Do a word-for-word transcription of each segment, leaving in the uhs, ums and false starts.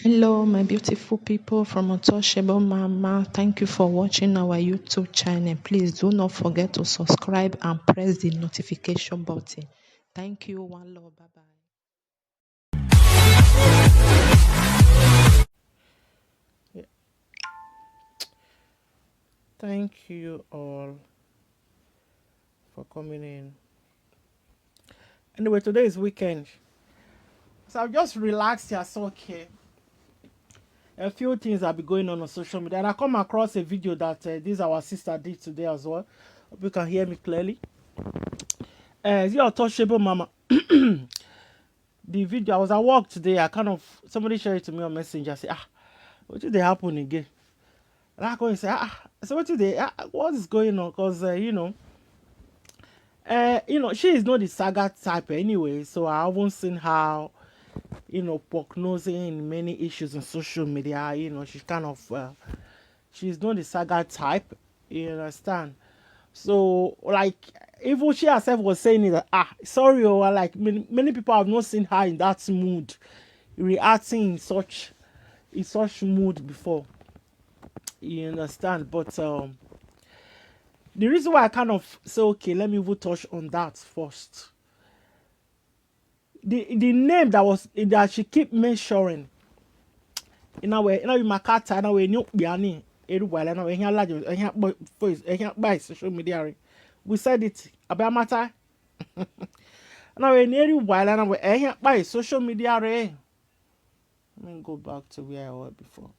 Hello, my beautiful people from Untouchable Mama. Thank you for watching our YouTube channel. Please do not forget to subscribe and press the notification button. Thank you. One love. Bye bye. Thank you all for coming in. Anyway, today is weekend. So I've just relaxed here. So, okay. A few things have been going on on social media. And I come across a video that uh, this our sister did today as well. Hope you can hear me clearly. Uh, is it Untouchable Mama? The video, I was at work today. I kind of, somebody shared it to me on Messenger. I say, "Ah, what did they happen again?" And I go and say, "Ah, so what did they, ah, what is going on?" Because, uh, you know, uh, you know, she is not the saga type anyway. So I haven't seen her, you know, prognosing in many issues on social media. You know, she's kind of, uh, she's not the saga type. You understand? So, like, even she herself was saying it, that, "Ah, sorry, oh, I, like, many, many people have not seen her in that mood, reacting in such, in such mood before." You understand? But um, the reason why I kind of say, "Okay, let me even touch on that first." The, the name that was, that she keep mentioning. In a way, in a way, Makata, in a way, new piani, Eruwala, in a way, he like, he face, he by social media. We said it about matter. In a way, Eruwala, in a way, he by social media. Let me go back to where I was before.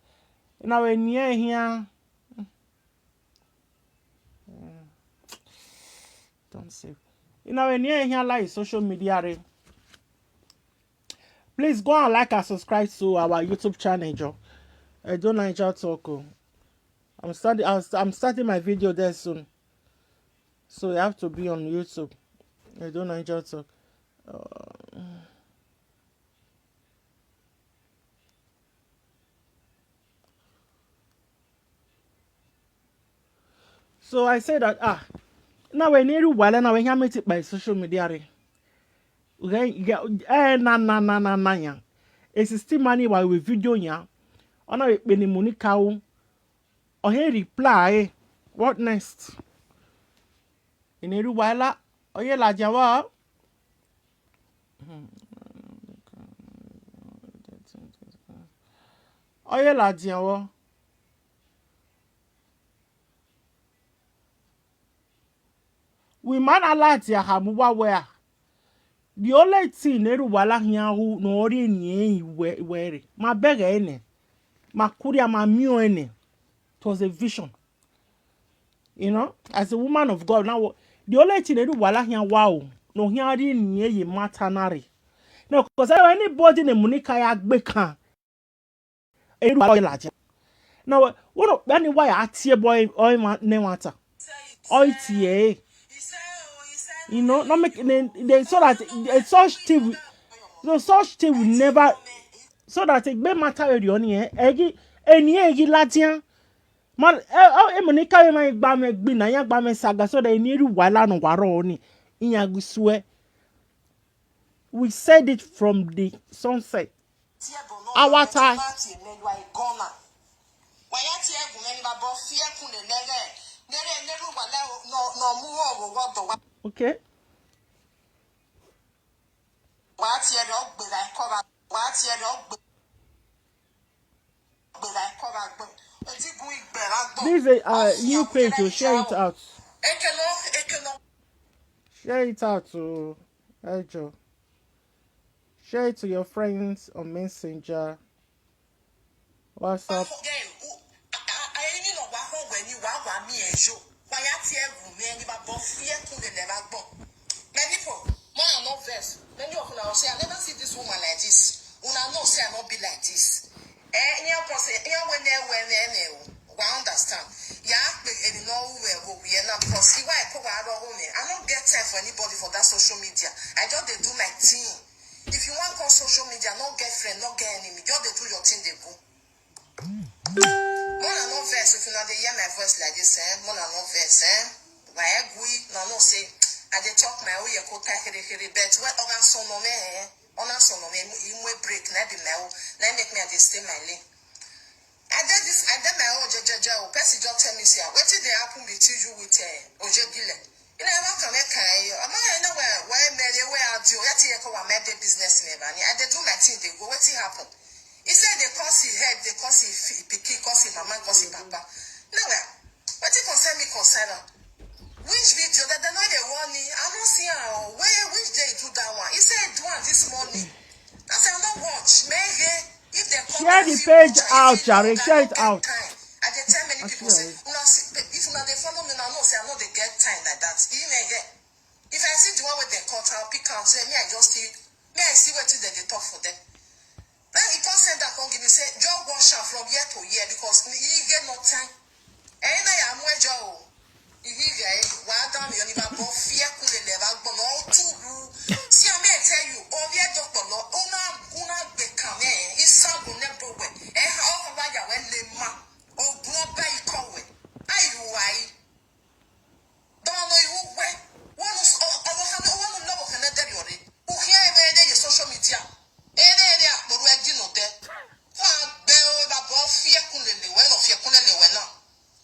In a way, near here. Don't save. You know, when you hear like social media, re, please go and like and subscribe to our YouTube channel, Joe. Edo Niger Talk. Oh. I'm starting. I'm, I'm starting my video there soon, so you have to be on YouTube. Edo Niger Talk. Uh, So I say that, ah, na wẹ ne Eruwala na wẹ hia mẹ ti kpa social media re. Ghẹ, ghẹ, eh, na, na, na, na, na yan. Esi still mani wa we video yan. Ọ na wẹ kpe ne Monica o. Ọ he reply, eh. What next? Eneruwala, ọ ye ladian vbọ. Ọ ye ladian vbọ. Wẹ ima na ladian ha mu uwa wẹ a. The only thing ne Eruwala khian ru ne ọ rhie eni ẹre wẹ, wẹ rre. Ma bẹghe nẹ. Ma kurria, ma miẹn ọnrẹn nẹ. It was a vision. You know, as a woman of God, now, the only thing Eruwala khian wa o, ne ọ khian rhie eni ẹre ye matter na rre. Now, 'cause anybody ne Monica ya gbe kan, Eruwala ọ ye ladian. Now, one of any why I tie boy or man ne matter. Or it's here. You know, not make they, they so that eh, such thing will, no such thing will never, so that it may matter with you on here. Egi, eni egi ladian. Man, eh, oh, eh, Monica, eh, man, gba me gbi na, ya gba me saga, so that eni Eruwala no wa rọ ni, iyan ghi suẹ. We said it from the sunset. Our time. Okay. This is a uh, new page, so share it out. Share it out to Ejo. Share it to your friends on Messenger, WhatsApp. Wa ya tie ẹgwu mwẹ, ne I ba bọ fi ẹkun lele ẹre agbọn. My people, make una no vex. Many of una will say, "I never see this woman like this." Una know say I no be like this. Eh, iyan kan say, iyan wẹ ne wẹ ne ne o. Wa understand. Ya kpe eni ne ọ ru vbe ẹvbo vbiẹ na, because iwa ẹko wa rọ ho mwẹ. I no get time for anybody for that social media. I just dey do my thing. If you wan come social media, no get friend, no get enemy. Just dey do your thing, dey go. Make una no vex if una dey hear my voice like this, eh? Make una no vex, eh? Wa ẹgui, una know say I dey talk my own yeko ta here here, but when oga son no me, eh? Ọ na sọnọ mwẹ, I mu break, na I dey my own, na I make me I dey stay my lane. I dey this, I dey my own jejeje o. Person just tell me say, "Ah, wetin dey happen between you with, eh, Ojegile?" You know, I want to make a, I'm not, you know, where, where Mary, where I do, where tea, come and make the business me, man. I dey do my thing, dey go, wetin happen? He said they cause his head, they cause his fi-, pikin, cause his mama, cause his papa. No, well, wetin concern me, concern am. Which video? That they know they want me. I don't see her. Where, which day do that one? He said, "Do one this morning." I said, "I don't watch. Maybe if they come Share the page out, Charlie. Share it out. I dey tell many people say, "Una see, if una dey follow me, una know say I no dey get time like that." He may get. If I see the one wey dem cut, I'll pick am. Say, me, I just see, me, I see wetin dem dey talk for them. Then he come send that come give me, say, "Just watch am from year to year because he get no time." Ẹ̀yin na ya mu ẹjọ́ o. Iye ighe, wa da mi, ọni va bọ fi ẹkun lele vbe agbọn nọ, ọ tu wu. See, I may tell you, ovbi ẹdọkpọlọ, una, una gbe kan mwẹ, isagun ne bro wẹ, ẹ ha, ọ wa ya wẹ le ma, ogun ọba ikọ wẹ, ayi ru wa yi. Dọmọ iwu wẹ, wọnu, ọ, ọ, ọ, wọnu lọvbọ khẹ nẹ dẹrriọ rre. Ukhian ẹmwẹ ne ye social media. Ere ere akpọrhu ẹgi nọ dẹ. Wa gbe o, baba, ọ fi ẹkun lele wẹ, ọ fi ẹkun lele wẹ na.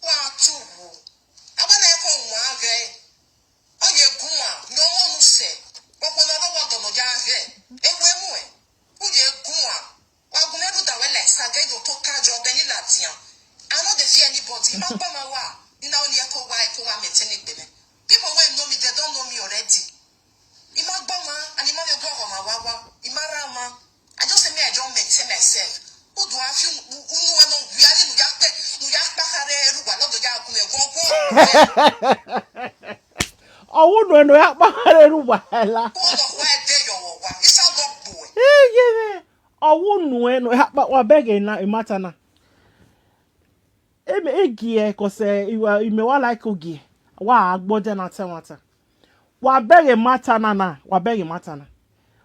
Wa tu wu. Abana ẹkọ wan ghẹ. Ọ ye gun wa, ne ọ mọ nu sẹ. Okpọlọ rọ wa dọnọ ya ghẹ. Ewu emu ẹ. U ye gun wa. Wa gu mwẹ rhunmwuda wẹ like sẹ a ghe do to kan jọ ọdẹ ni ladian. I no dey fear anybody. I ma gba ọmwa wa. I na ọni ẹko wa, ẹko wa maintain egbe mwẹ. People wey know me, they don't know me already. I ma gba ọmwa, and I ma vbe gu ọghọ ọmwa wa wa. I ma ra ọmwa. I just say me, I just maintain myself. U do a fi u-, u-, unu wẹ nọ, wia ni nu ya kpe, nu ya kpa khare ru wa, lọdọ ya gu mwẹ guọguọ. Ọ wu unu ẹnẹ ya kpa khare ru wa la. All of why dey your wa. It's a dog boy. Iye mwẹ. Ọ wu unu ẹnẹ ya kpa, wa bẹghe na, emata na. Eme, egie, 'cause, eh, iwa, imẹ wa like ogie. Wa gbọdẹ na ta ẹmwata. Wa bẹghe emata na na, wa bẹghe emata na.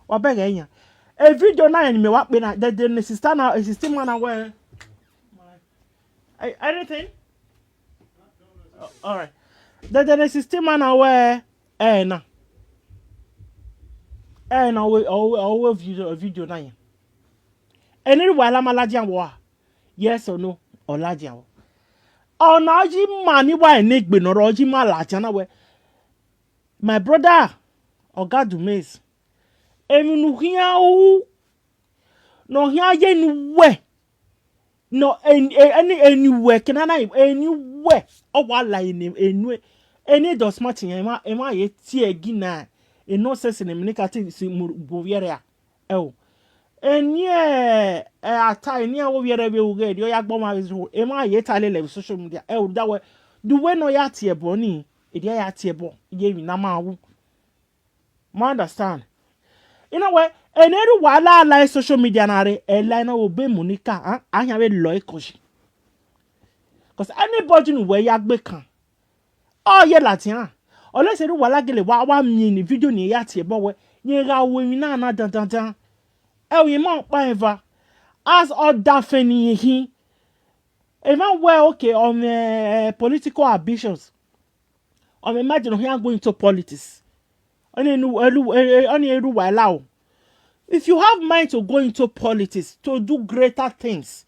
Wa bẹghe iran. E video na rẹn ne imẹ wa kpe na, dede ne sister na, e sister ma na wẹ. Eh, anything? Uh, all right. Dede ne sister ma na wẹ, eh, na. Eh, na we, ọ we, ọ we video, video na rẹn. Eni wa la ma ladian vbọ a? Yes or no? Ọ ladian vbọ. Ọna ọ yi ma ni wa enegbe nọ rọ, ọ yi ma ladian na wẹ, my brother, Oga Dumez, emwi ne u khian ru, ne ọ khian ye ne uwẹ, nọ, eni, eni, eni uwẹ, kena na, eni uwẹ, ọ wa la eni, eni, eni do smart yan, emwa, emwa ye tie ẹgi na, e nonsense ne emwi ne ka te si mu bu ovbi ẹre a. Ẹo, eni, ẹ, ata, eni ẹ wo vbiẹ rẹ vbe ughe, erriọ ya gbe ọmwa vbe zẹ, emwa ye ta lele vbe social media. Ẹo, da wẹ, the way ne ọ ya tie ẹbọ ni, erriọ ya tie ẹbọ, ye emwi na ma wu. Ma understand? I na wẹ, eni erha uwa la la social media na rre, ẹ la nọ vbe obọ Monica, a, a khian vbe lọ ẹre kọshi. 'Cause anybody ne uwẹ ya gbe kan, ọ ye ladian. Unless erha uwa la gele wa, wa miẹn ni video ni ya tie ẹbọ wẹ, rẹn gha ru emwi na na dandandan. Ẹ o, rẹn ma ọkpa eva. As ọ dafẹn ni rẹn khin. Emwa wẹ, okay, ọ mwẹ, eh, political ambitions. Ọ mwẹ imagine ọ khian go into politics. Ọni enu, elu, eh, eh, ọni erha uwa la o. If you have mind to go into politics to do greater things,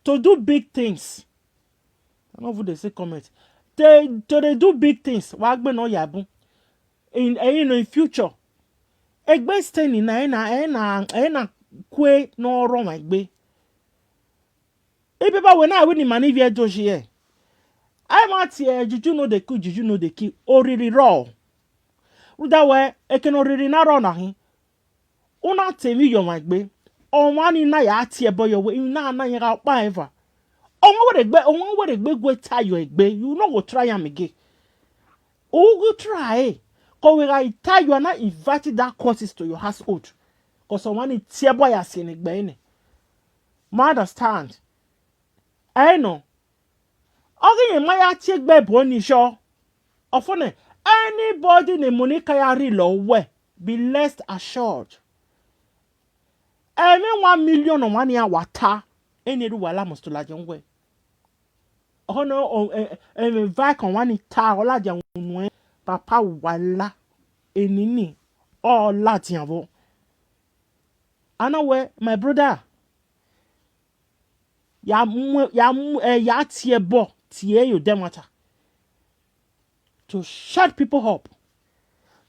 to do big things. I no even dey see comment. To, to dey do big things, wa gbe nọ ya bun. In, eh, you know, in future, egbe Stanley na, ena, ena, ena kue ne ọ rre ọmwa egbe. Ibaba wẹ na wẹ ne ima ni vbiẹ do yi ẹe. A ma tie juju no dey kill, juju no dey kill, oriri rrọọ. Rhunmwuda wẹ, eke ne oriri na rrọọ na khin, u na ta emwi ye ọmwa egbe, ọmwa ni na ya tie ẹbọ ye wẹ, emwi na na rẹn gha ọkpa eva. Ọmwa wẹ rhegbe, ọmwa wẹ rhegbe gu tayo egbe, you no go try am again. U gu try, 'cause wẹ gha tayo, na invite that curses to your household. 'Cause ọmwa ni tie ẹbọ ya si ẹre ne egbe nẹ. Ma understand? Ẹ nọ. Ọ ghi rẹn ma ya tie egbe ẹbọ ni sure. Ọfọn nẹ, anybody ne Monica ya rhie lọ wẹ, be rest assured. Ẹmwẹ one million ọmwa ni a wa ta, eni erha uwa la must ladian wẹ. Ọhọ nọ, ọ, ẹ, ẹ, ẹmwẹ vibe kan ọmwa ni ta, ọ ladian unu ẹn, papa uwa la, eni ni, ọ ladian vbọ. A na wẹ, my brother, ya mu, ya mu, eh, ya tie ẹbọ tie ye odẹ ẹmwata. To shut people up,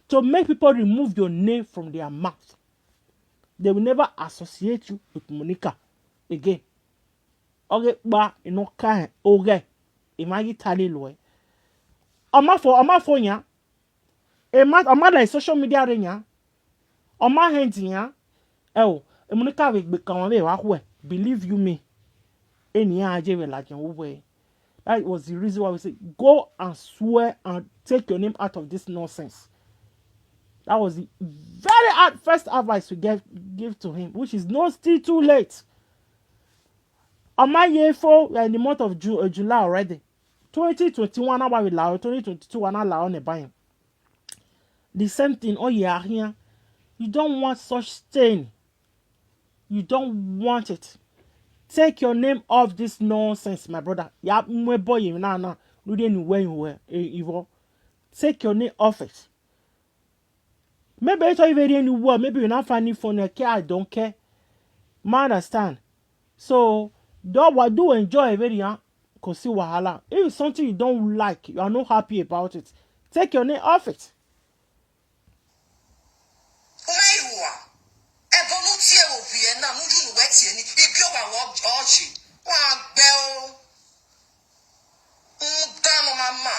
to make people remove your name from their mouth. They will never associate you with Monica again. Ọghe kpa, I nọ ka rẹn oghẹ, emwa ghi ta lele uẹ. Ọ ma fo, ọ ma fo yan. Emwa, ọ ma la social media rre yan. Ọ ma hẹn di yan. Ẹ o, Monica vbe gbe ka ọmwa vbe evba khuẹ, believe you me. Eni iran ye vbe ladian vbe uwẹ. That was the reason why we say, go and swear and take your name out of this nonsense. That was the very ad-, first advice we gave, give to him, which is not still too late. Ọ ma ye fo, we are in the month of Ju-, uh, July already. Twenty twenty-one na wa vbe la, twenty twenty-two wa na la nẹ ba yan. The same thing, ọ ye a khian. You don't want such thing. You don't want it. Take your name off this nonsense, my brother. Ya mu ẹbọ ye emwi na na, ne u rhie eni uwẹ yin uwẹ, eh, ivọ. Take your name off it. Maybe it's not even any word, maybe you not finding funny, okay, I don't care. Ma understand. So, do what, do enjoy very, huh? Kò sí wàhálà. If it's something you don't like, you are not happy about it, take your name off it. Umairua, ẹbọ ne u tie vbe ovbi ẹre na, ne u ye unu wẹ tie ni, ibiọwa wẹ ọ, ọ je, wa gbe o. Rhunmwuda ne ọ ma ma.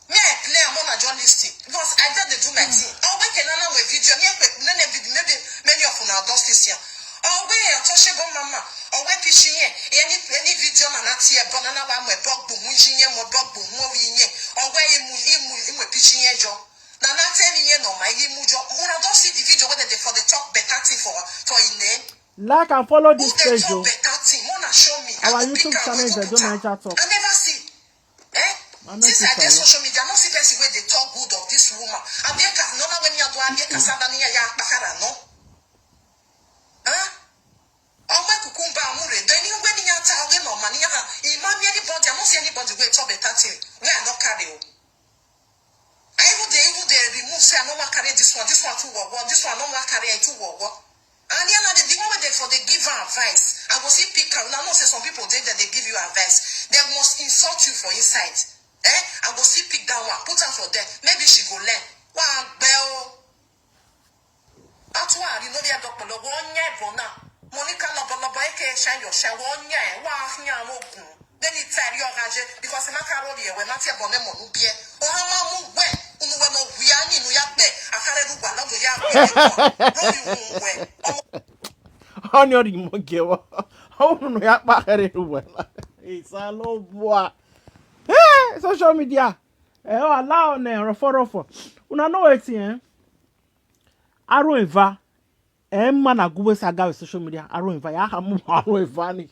Me, I play am, una just listen. Because I just dey do my thing. Ọ wẹ ke na na wẹ video, me ekpe nene video, maybe many of una don still see am. Ọ wẹ Ọtọshegbe mama, ọ wẹ pishi yẹn, any, any video na na tie ẹbọ na na wa mu ẹbọ gbohun yi yẹn, mu ẹbọ gbohun ovbi yẹn. Ọ wẹ imu, imu, imu pishi yẹn yọ. Na na tell me yẹn nọ ma, imu yọ. Una don see the video wey dem dey for dey talk better thing for, for im name? Like and follow this page o. Who dey talk better thing? Una show me. Our YouTube channel is Edo Naija Talk. I never see. Eh? Since I dey social media, I no see person wey dey talk good of this woman. Abieka, no na when you do Abieka Saba ni ya kpakara no. Huh? Ọmọ kukumba amure, then you when you tell them no man, you ha, imam anybody, I no see anybody wey talk better thing. Where I no carry o. I even dey, even dey remove, say I no wan carry this one, this one too wowo, this one no wan carry it too wowo. And here now, the, the one wey dey for dey give her advice, I go see pick am. Una know say some people dey there, dey give you advice. They must insult you for inside. Eh? I go see pick that one, put am for there. Maybe she go learn. Wa gbe o. Atuari no via dokpolo, wo nya ebo na. Monica lọbọlọbọ, eke shine your shine, wo nya, wa khian mo gun. Then he tell you, because ma ka rori ewe, ma tie bọ ne mo nu bie. O ha ma mu we, unu we no wi ani nu ya gbe, a kare ru wa lọdọ ya gbe. Rori unu we. Ọmọ Ọni ọrị mọ gẹvọ. Unu ya kpa khere ru wẹ. Isalobua. Eh, social media. Eh, ọ allow nẹ rọfọ rọfọ. Una know wetin, eh? Aro eva. Eh, ma na gu wẹ saga vbe social media. Aro eva. Ya ha mu aro eva ni.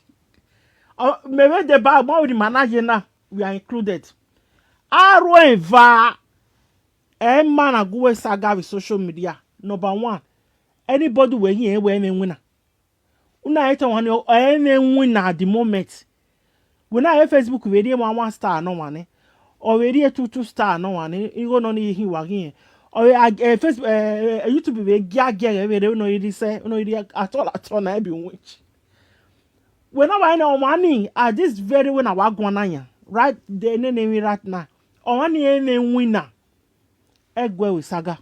Ọ, mẹ vbe deba, ma vbe ni ma na ye na. We are included. Aro eva. Eh, ma na gu wẹ saga vbe social media. Number one. Anybody wẹ hin wẹ ẹmwẹ winna. Una ẹ tọ wan ni, ọ, ẹmwẹ winna at the moment. Wẹ na ẹ Facebook vbe rhie one one star nọ wan nẹ. Ọ vbe rhie two two star nọ wan nẹ. Igho nọ ni hin wa ghi. Ọ vbe, a, eh, Facebook, eh, eh, YouTube vbe gia gia vbe rre nọ iri sẹ, nọ iri atọ atọ na ẹbi winch. Wẹ na wa nẹ ọmwa ni, at this very when I wa guan na yan. Right there, nene emwi right now. Ọmwa ni ẹmwẹ winna. Ẹguẹ wẹ saga.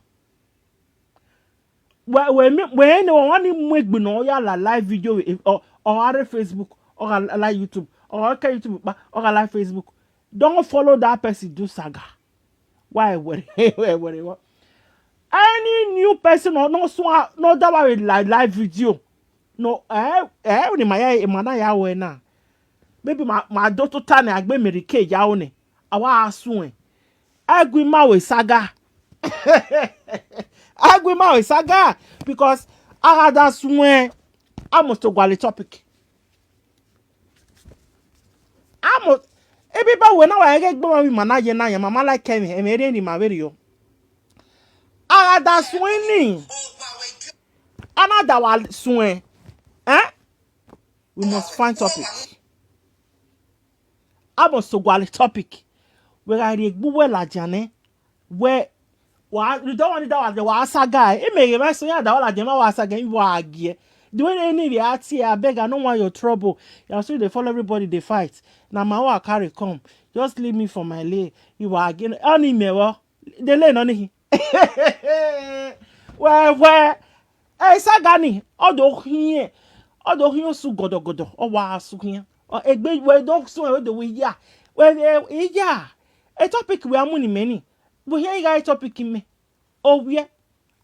Wẹ, wẹ mi, wẹ ne ọmwa ni mu egbe ne ọ ya la live video, eh, ọ, ọ gha rre Facebook, ọ gha la YouTube, ọ gha ke YouTube kpa, ọ gha la Facebook. Don't follow that person, do saga. Why, where, where, where, what? Any new person or no so, no that way like live video. No, eh, eh, ni ma ya, ma na ya we na. Maybe ma, ma do to tan agbe America ya one. Awa asuen. Ẹgui ma we saga. Ẹgui ma we saga because a gha da suẹn, a must to gualọ topic. A must, ebi ba wẹ na wa ghe gbe ma ma na ye na ya, ma ma like ẹmwẹ, ẹmwẹ rre ni ma vberriọ. A gha da suẹn ni. A na da wa suẹn. Eh? We must find topic. A must to gualọ topic. Wẹ gha rhie egbe uwẹ ladian nẹ, wẹ Wa, you don't want that one, wa saga. It may be so, yeah, that one, I wa saga, you wa gie. The way they need it, I see, I beg, I don't want your trouble. You still dey follow everybody, dey fight. Now my wa carry come. Just leave me for my lane. You wa gie. Oni me wo. They lay none. Wẹ, wẹ, ẹ, saga ni, ọ do khian, ọ do khian osu gọdọgọdọ, ọ wa su khian. Ọ, egbe wẹ do sun, wẹ do wẹ iya, wẹ, wẹ, iya, e topic wẹ a mu ni mẹ ni, wẹ hian igha e topic mẹ, owiẹ,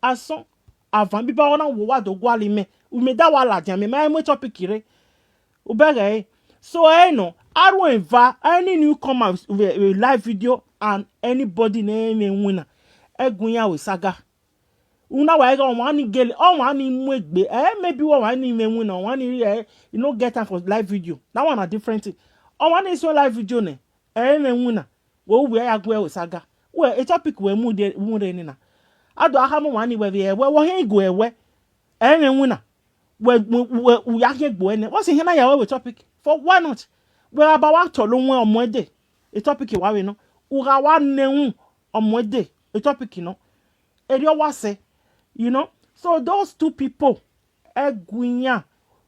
asọn, avan, biba ọ na wo wa do gualọ mẹ, u mẹ da wa ladian mẹ, ma mu e topic rre. U bẹghe ẹre. So, ẹ nọ, a ruẹn eva, any newcomer with, with live video and anybody ne ẹ mwẹ winna, ẹ gu iran ru saga. Una wa ghe ọmwa ni gele, ọmwa ni mu egbe, ẹ maybe ọmwa ni mwẹ winna, ọmwa ni ri, ẹ, you no get time for live video. That one na different thing. Ọmwa ni suẹn live video nẹ, ẹ mwẹ winna. Wẹ u wẹ ya gu ẹre ru saga. Wẹ, e topic wẹ mu de, mu rre nena. A do a khama ọmwa ni wẹ vbe ẹwẹ, wẹ ọ hiẹn igue ẹwẹ. Ẹ mwẹ winna. Wẹ, wẹ, wẹ, u ya khian egbe nẹ. What's in here na ya wẹ topic? For why not? Wẹ gha ba wa tọlọ owẹn ọmọ ẹdẹ, e topic wa vbe nọ. U gha wa nẹ ẹhun ọmọ ẹdẹ, e topic nọ. Erriọ wa sẹ, you know. So those two people, ẹ gu iran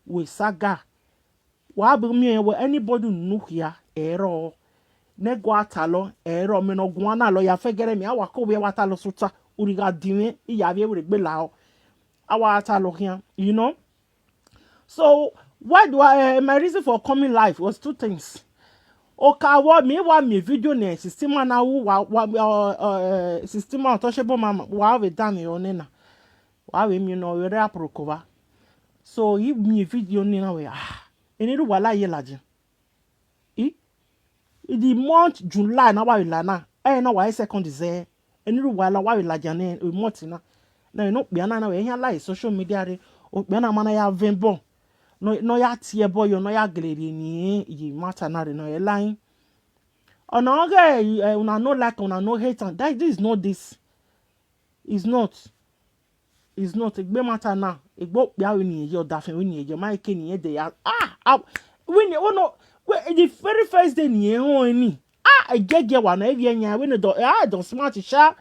ru saga. Wa be miẹn wẹ anybody ne u khia, ẹ rrọọ. Ne ẹ gua talọ, ẹ rrọọ. Mẹ ne ọ guan na lọ ya fẹgẹrẹ mẹ, a wa ke ovbi ẹre wa talọ sẹ ota, urhi gha dinmwẹ, I ya vbe werriegbe lahọ. A wa talọ khian, you know. So, why do I, uh, my reason for coming live was two things. Oka wọ, mi wa miẹn video nẹ, Sistema na wu, wa, wa, uh, uh, Sistema Untouchable Mama, wa vbe danmwehọ nena. Wa vbe miẹn nọ, vbe rre Aprokova. So, I miẹn video nena wẹ, ah, eni rre uwa la ye ladian. I, in the month July na wa vbe la na, ẹ na wa re second zẹ, eni rre uwa la wa vbe ladian ne month na. Na eni okpia na, na wẹ iran la social media rre, okpia na ma na ya vẹ ẹbọ, nọ, nọ ya tie ẹbọ yọ, nọ ya gele rhie eni ye matter na rre, nọ ya la yin. Ọna ọghe, eh, una no like, una no hate am. That, this is not this. Is not. Is not. Egbe matter na. Egbe okpia vbe eni ye, ọdafẹn vbe eni ye, ma ke eni ye de ya. Ah, ah, vbe eni, oh no, we, the very first day ni e họn eni. Ah, egiẹgiẹ wa na, evbi ẹyan, vbe eni do, ah, e do smart sha.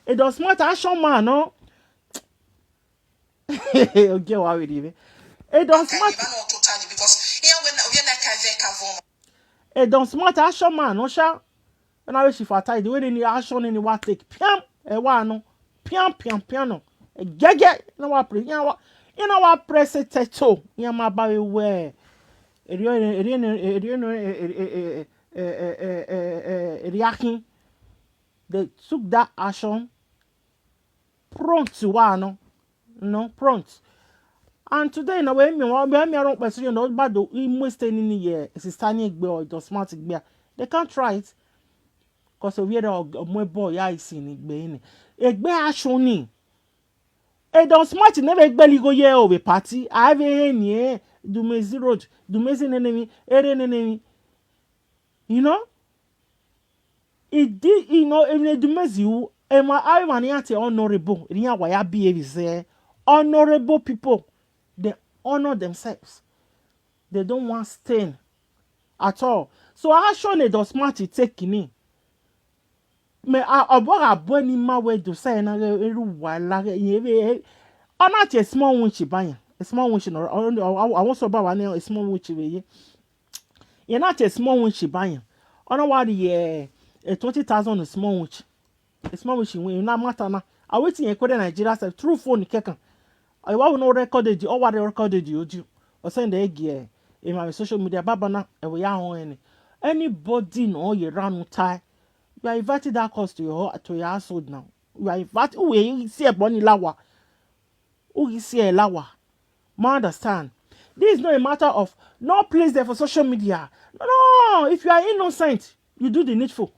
E do smart, action man nọ. Ogie wa vbe rhie vbe. E do smart. E do smart, action man nọ sha. Ena vbe shi fata, the way ne action ni wa take, piam, ẹ wa nọ, piam, piam, piam nọ. Gẹgẹ, na wa pre, iran wa, iran na wa press it to, iran ma ba vbe wẹ, erriọ, erriọ, erriọ, erriọ, eh, eh, eh, eh, eh, eh, eh, eh, erriakhin. They took that action. Prompt wa nọ, nọ, prompt. And today na, wẹ miẹn, wẹ miẹn rhọkpa sẹ nọ, ba do, I mu este ni ni ye, sister ni egbe, ọ do smart egbe a. They can't try it. 'Cause ovbi ẹre ọ mu ẹbọ ya isi ni egbe ni. Egbe action ni. E do smart ne vbe gbẹlẹ igho ye ovbi party, a vbe he ni e, Dumezi road, Dumezi nene mi, ere nene mi. You know? Idi, you know, emwi ne Dumezi ru, emwa, avbe emwa ne iran tie honorable, ne iran wa ya behave zẹ. Honorable people, they honor themselves. They don't want stain at all. So, action ne do smart take ni. Mẹ, a, obọ gha bu ẹre ni ma wẹ do sẹ na ghe, erha uwa la ghe, iyẹn vbe, ọ na tie small winch ba yan. A small winch nọ, ọ, ọ, ọ, a wọ sẹ ba wa nẹ small winch vbe ye. Iran na tie small winch ba yan. Ọ na wa rhie, eh, twenty thousand small winch. Small winch win na matter na. A wẹ te iran kue rre Nigeria sẹ through phone kẹkan. Ọ wa wẹ ne ọ record, ọ wa record audio. Ọ send e gie emwa vbe social media, baba na, ẹ wẹ ya họn ẹn ni. Anybody nọ ye ranu tae, you are inviting that curse to your ho-, to your household now. You are invite-, u wẹ si ẹbọ ni la owa. U ghi si ẹre la owa. Ma understand. This is not a matter of not please them for social media. No, no, if you are innocent, you do the needful.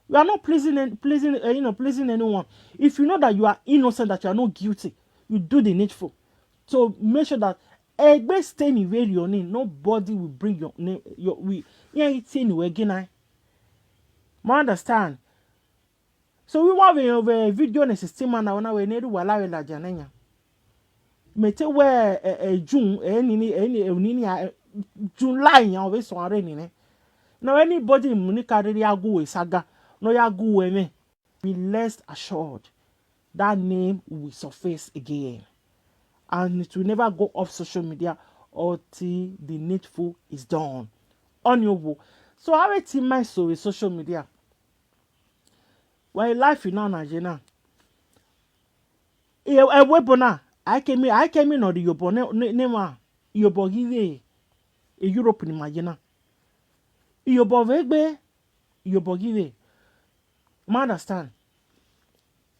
You are not pleasing an-, pleasing, uh, you know, pleasing anyone. If you know that you are innocent, that you are not guilty, you do the needful. So make sure that egbe stain vbe rriọ ni, nobody will bring your name, your, will, iran ghi tie eni wẹ gena. Ma understand. So, vbe uwa vbe rẹn vbe video ne Sistema na, ọ na wẹ ne erha uwa la vbe ladian ne yan. Mẹ te wẹ, eh, eh, June, eh, nini, eh, ni, eh, nini, ah, eh, July yan, ọ vbe suẹn rre nene. Ne anybody mu ni ka rhirhi a gu ẹ saga, ne ọ ya gu ẹ mwẹ, be rest assured. that name will surface again. And it will never go off social media until the needful is done. Ọni owo. So, avbe te ima eso vbe social media. Wẹ life na na ye na. Ẹ, ẹvbo ebo na, a i ke miẹn, a i ke miẹn ne ọ rre iyobọ ne, ne, ne emwa, iyobọ ghi vbe Europe ne ima ye na. Iyobọ vbe egbe, iyobọ ghi vbe. Ma understand.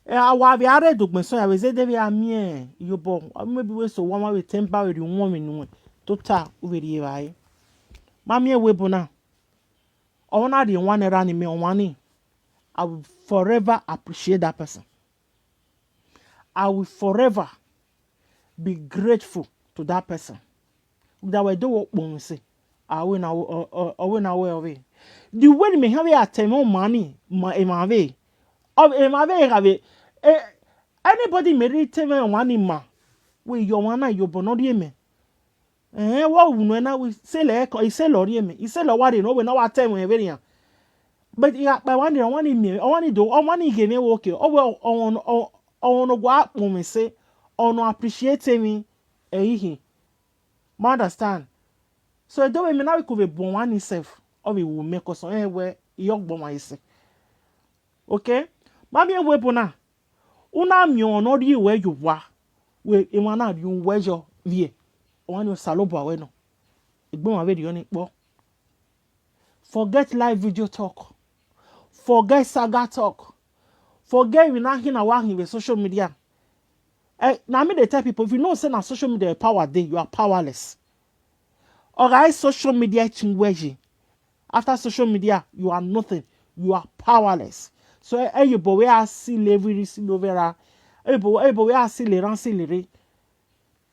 Ẹ, a wa vbe a rre do gbẹn sẹ, a vbe zẹdẹ vbe a miẹn iyobọ, maybe wẹ sẹ owa ma vbe tẹn ba vbe rhie uwọnmwi nuẹn, tota u vbe rhie evbare. Ma miẹn ẹvbo ebo na. Ọmwa na rhie one naira ne imẹ, ọmwa ni, I will forever appreciate that person. I will forever be grateful to that person. That wẹ do wo kpọnmwẹ ẹse, a wẹ na wẹ, ọ, ọ, ọ wẹ na wẹ ọ vbe. The way ne imẹ hia vbe a ta ẹmwẹ ọmwa ni, ma, emwa vbe, ọ, emwa vbe gha vbe, eh, anybody mẹ rhie ta ẹmwẹ ọmwa ni ma, wẹ, iyọ ọmwa na, iyobọ ne ọ rhie mẹ. Ẹn, wẹ ọ wu nuẹn na, wẹ, isẹlẹ ẹkọ, isẹlẹ ọ rhie mẹ, isẹlẹ ọ wa rhie ne ọ wẹ ne ọ wa ta ẹmwẹ vberrian. But I gha kpa ọmwa ni, ọmwa ni miẹn, ọmwa ni do, ọmwa ni ghe mwẹ wẹ okay, ọ wẹ ọ, ọ, ọ, ọ ne ọ gua kpọnmwẹ ẹse, ọ ne ọ appreciate emwi ẹre I khin. Ma understand? So, ẹdẹ vbe mẹ na vbe ko vbe bu ọmwa ni sef, ọ vbe wu mẹ, cause ọ rẹn wẹ I ya ọgbọ ọmwa ẹse. Okay? Ma miẹn ẹvbo ebo na. U na miẹn ọmwa ne ọ rhie ruẹ ye owa, wẹ emwa na rhie uwẹ yọ vbiẹ, ọmwa ni Osanobua ruẹ nọ. Egbe ọmwa vberriọ ni kpọ. Forget live video talk. Forget saga talk. Forget emwi ne a khin na wa khin vbe social media. Eh, na me dey tell people, if you know say na social media your power dey, you are powerless. Ọ gha re social media chin wẹ ye. After social media, you are nothing. You are powerless. So, ẹ, ẹ ye obọ wẹ a silo evbiri, silo vbe ra. Ẹ ye obọ, ẹ ye obọ wẹ a silo erhan, silo erre.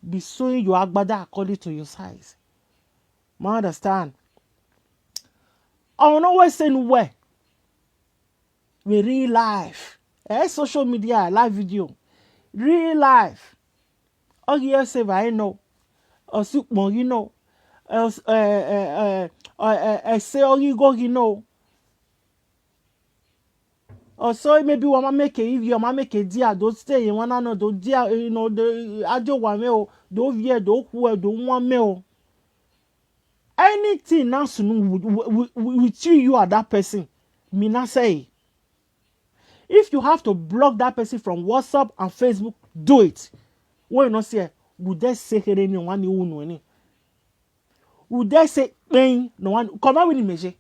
Be sewing your agbada according to your size. Ma understand? Ọmwa ne ọ wẹ sẹ ne uwẹ vbe real life. Ẹ social media, live video. Real life. Ọ ghi ẹse evbare nọ, ọ sẹ ukpọn ghi nọ, ẹ, ẹ, ẹ, ẹ, ẹ, ẹ, ẹse ọ ghi igho ghi nọ. Ọ sẹ maybe wa ma make ivie, ọ ma make dia, do stay ye emwa na nọ, do dia, eh, nọ, do, a die owa mwẹ o, do viẹ, do khuẹ, do wan mẹ o. Anything na sunu with, with, with, with you, you are that person. Mi na sẹ ẹre. If you have to block that person from WhatsApp and Facebook, do it. Wẹ ne ọ siẹ, rhunmwuda ẹse kherhe ne ọmwa ni ru nuẹn ni. Rhunmwuda ẹse kpẹin ne ọmwa ni, kọ ma wẹ ne imẹ ye.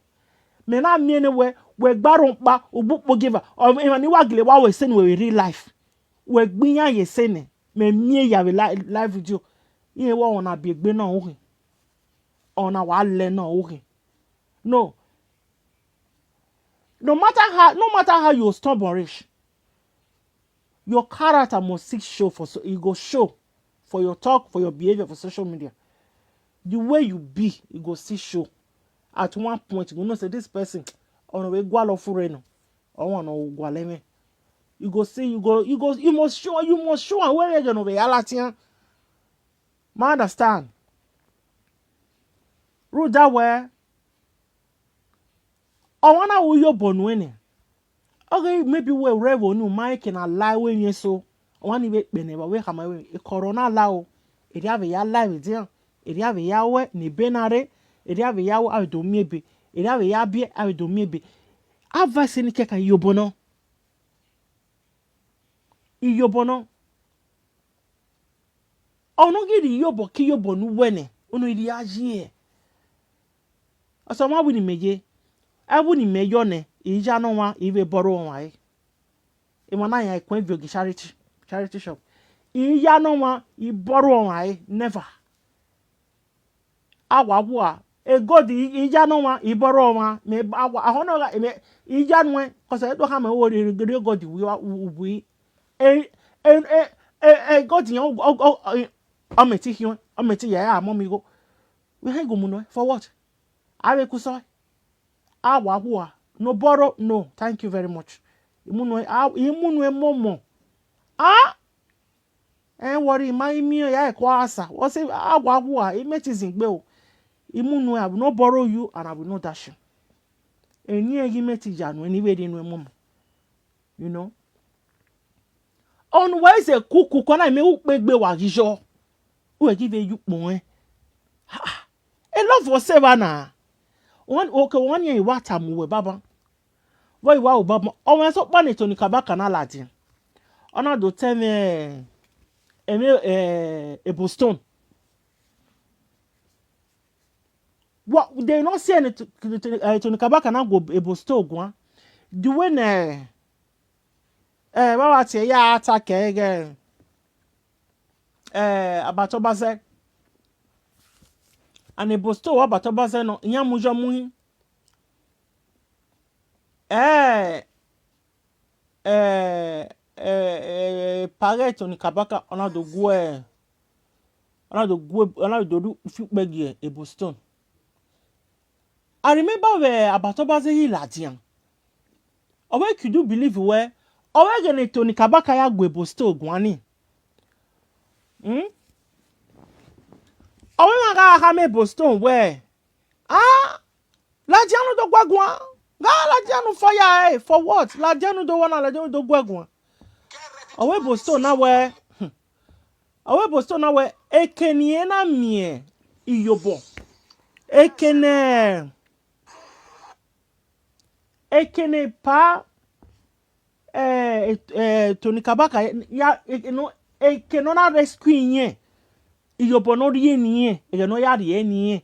Mẹ na miẹn ne wẹ, wẹ gba rhọkpa, ugbukpo gieva, ọ, emwa ni wa gele wa wẹ sẹ ne uwẹ vbe real life. Wẹ gbe iran ye sẹ nẹ, mẹ miẹn ya vbe li-, live video. Irẹn wẹ ọmwa na biẹ egbe nọ ru khin. Ọmwa na wa lẹ nọ ru khin. No. No matter how, no matter how you stubborn reach, your character must still show for so, e go show for your talk, for your behaviour for social media. The way you be, e go still show. At one point, you go know say this person, ọmwa ne ọ vbe gualọ furre nọ, ọmwa ne ọ gualọ ẹmwẹ. You go see, you go, you go, you must show, you must show am wẹ ẹghẹ ne ọ vbe ya ladian. Ma understand? Rhunmwuda wẹ, ọmwa na ru iyobọ nuẹn nẹ, ọ ghe maybe wẹ u rre ẹvbo ni, u ma rẹn eke ne a la ẹvbo emwi eso, ọmwa ni vbe kpẹnnẹ vbe, ọ vbe khama wẹ, eke ọre ọ na la o, erriọ a vbe ya la ẹmwẹ edian, erriọ a vbe ya ru ne ebe na rre, erriọ a vbe ya ru, a vbe do miẹn ebe, erriọ a vbe ya biẹ, a vbe do miẹn ebe. Advice ni kẹkan, iyobọ nọ. Iyobọ nọ. Ọ ne ọ ghi rhie iyobọ ke iyobọ ne uwẹ nẹ, ọ ne ọ rhie a yi ẹe. Ọsẹ ọmwa wẹ ne imẹ ye, ẹvbo ne imẹ yọ nẹ, I ya ne ọmwa, I vbe borrow ọmwa ẹre. Emwa na yan ẹkuẹn viogi charity, charity shop. I ya ne ọmwa, I borrow ọmwa ẹre, never. A wa hua, e gold I, I ya ne ọmwa, I borrow ọmwa, mẹ a wa, ahọ nọ gha, mẹ, I ya nuẹn, cause ẹ do khama wẹ rhie, rhie gold wi, u, u, wi. E, e, e, e, e gold yan, ọ, ọ, ọ, ọ mẹ ti khian, ọ mẹ ti ya, a mọ mi igho. Wẹ hẹn gu mu nuẹn, for what? A vbe ku sọe. A wa hua, no borrow, no, thank you very much. I mu nuẹn, a, I mu nuẹn mọmọ. A, ẹ worry, I ma i miẹn ya ẹko asa. Wẹ sẹ, a wa hua, I mẹ ti zin gbe o. I mu nuẹn, I will not borrow you and I will not dash you. Eni ẹghe I mẹ ti ya nuẹn, ne I vbe rhie nuẹn mọmọ. You know? Ọna wẹ i sẹ kuku, kọ na mẹ ukpegbe wa ghi yọ. Uwẹ ghi vbe ye ukpọn ẹn. A love ọse evba na. Wan, okay, wan nian wa tama uwẹ baba. Vbe I wa ru baba, ọ mwẹ sokpan ne Tony Kabaka na ladian. Ọ na do tẹ mwẹ, ẹmwẹ, eh, Ebo Stone. Wa, de ne ọ si ẹre ne To-, To-, To-, eh, Tony Kabaka na gu Ebo Stone guan. The way ne, eh, vbe a wa tie ya ta kẹ ẹghẹ, eh, Abatobazẹ. And Ebo Stone wa Abatobazẹ nọ, iran mu yọ mu hin. Eh, eh, eh, eh, epa ghe Tony Kabaka, ọ na do gu, ọ na do gu, ọ na do do fi ukpẹ gie Ebo Stone. I remember vbe Abatobazẹ ghi ladian. Ọ wẹ, could you believe wẹ, ọ wẹ ẹghẹ ne Tony Kabaka ya gu Ebo Stone guan ni. Hmm? Ọ wẹ emwa gha khama Ebo Stone wẹ, ah, ladian ne u do gu guan. Gha ladian ne u fọ ya ẹre, for what? Ladian ne u do wẹ na, ladian ne u do gu guan. Ọ wẹ Ebo Stone na wẹ, ọ wẹ Ebo Stone na wẹ, eke ne irẹn na miẹn iyobọ, eke ne, eke ne epa, eh, eh, Tony Kabaka ya, eh, no, eke ne ọ na rescue irẹn, iyobọ ne ọ rhie ne irẹn, ẹghẹ ne ọ ya rhie ne irẹn.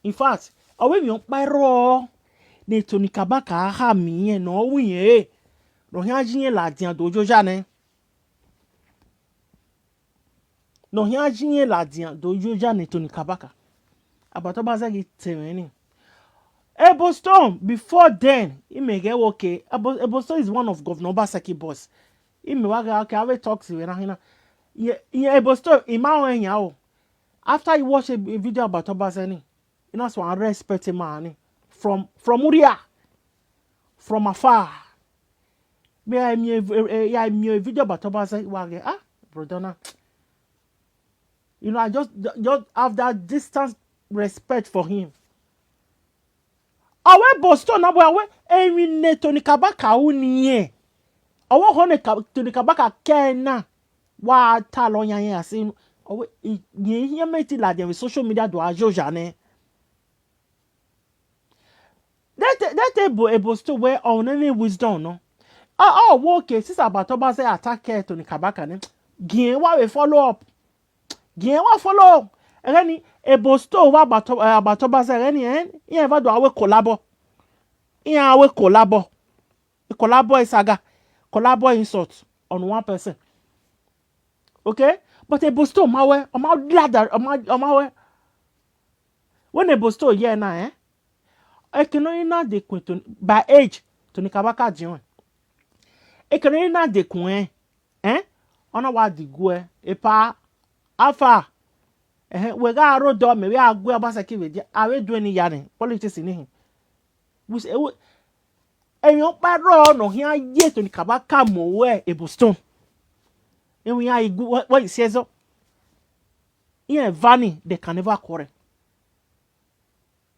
In fact, ọ wẹ emwi ọkpa rrọọ ne Tony Kabaka khama irẹn ne ọ ru irẹn re, ne ọ khian yi irẹn ladian do yo oya nẹ. Ne ọ khian yi irẹn ladian do yo oya ne Tony Kabaka. Abatobazẹ ghi te mwẹ ni. Ebo Stone, before then, imẹ ghẹ wẹ okay, Ebo, Ebo Stone is one of Governor Obaseki boss. Imẹ wa ghẹ okay, avbe talks vbe na hin na. Ye, ye Ebo Stone, I ma rẹn yan o. After I watch a, a video about Obaseki, I na so respect a man ni. From, from Uria, from afar. Me I miẹn, eh, eh, I miẹn video about Obaseki, wa ghẹ, ah, brother na. You know, I just, just have that distance respect for him. Ọ wẹ Ebo Stone na wẹ, ọ wẹ emwi ne Tony Kabaka ru ne irẹn. Ọ wẹ ọhọ ne Ka-, Tony Kabaka kẹ na, wa talọ yan yan se. Ọ wẹ, i, irẹn, irẹn mẹ ti ladian vbe social media do a yo oya nẹ. That, that Ebo, Ebo Stone wẹ ọ ne emwi wisdom nọ. Ọ, ọ wẹ okay, since Abatobazẹ attack Tony Kabaka nẹ, gie wa vbe follow up. Gie wa follow. Ẹghẹ ni, Ebo Stone wa Abato-, eh, Abatobazẹ ẹghẹ ni, eh, iran eva do a wẹ collabo. Iran a wẹ collabo. Collabo saga. Collabo insult on one person. Okay? But Ebo Stone ma wẹ, ọ ma glad, ọ ma, ọ ma wẹ. When Ebo Stone ye na, eh? Eke ne ọ na dekun Tony, by age, Tony Kabaka diọn. Eke ne ọ na dekun ẹn, eh? Ọ na wa diguẹ, epa, afa, ẹhẹn, wẹ gha rre odọ, mẹ vbe a gu Obaseki vbe dia, a vbe du ẹni ya nẹ, politics ni hin. Wẹ se, wẹ, emwi ọkpa rrọọ ne ọ khian ye Tony Kabaka mu wẹ Ebo Stone. Emwi iran i gu, wẹ, wẹ i si ẹzọ. Iran eva ni, they can never quarrel.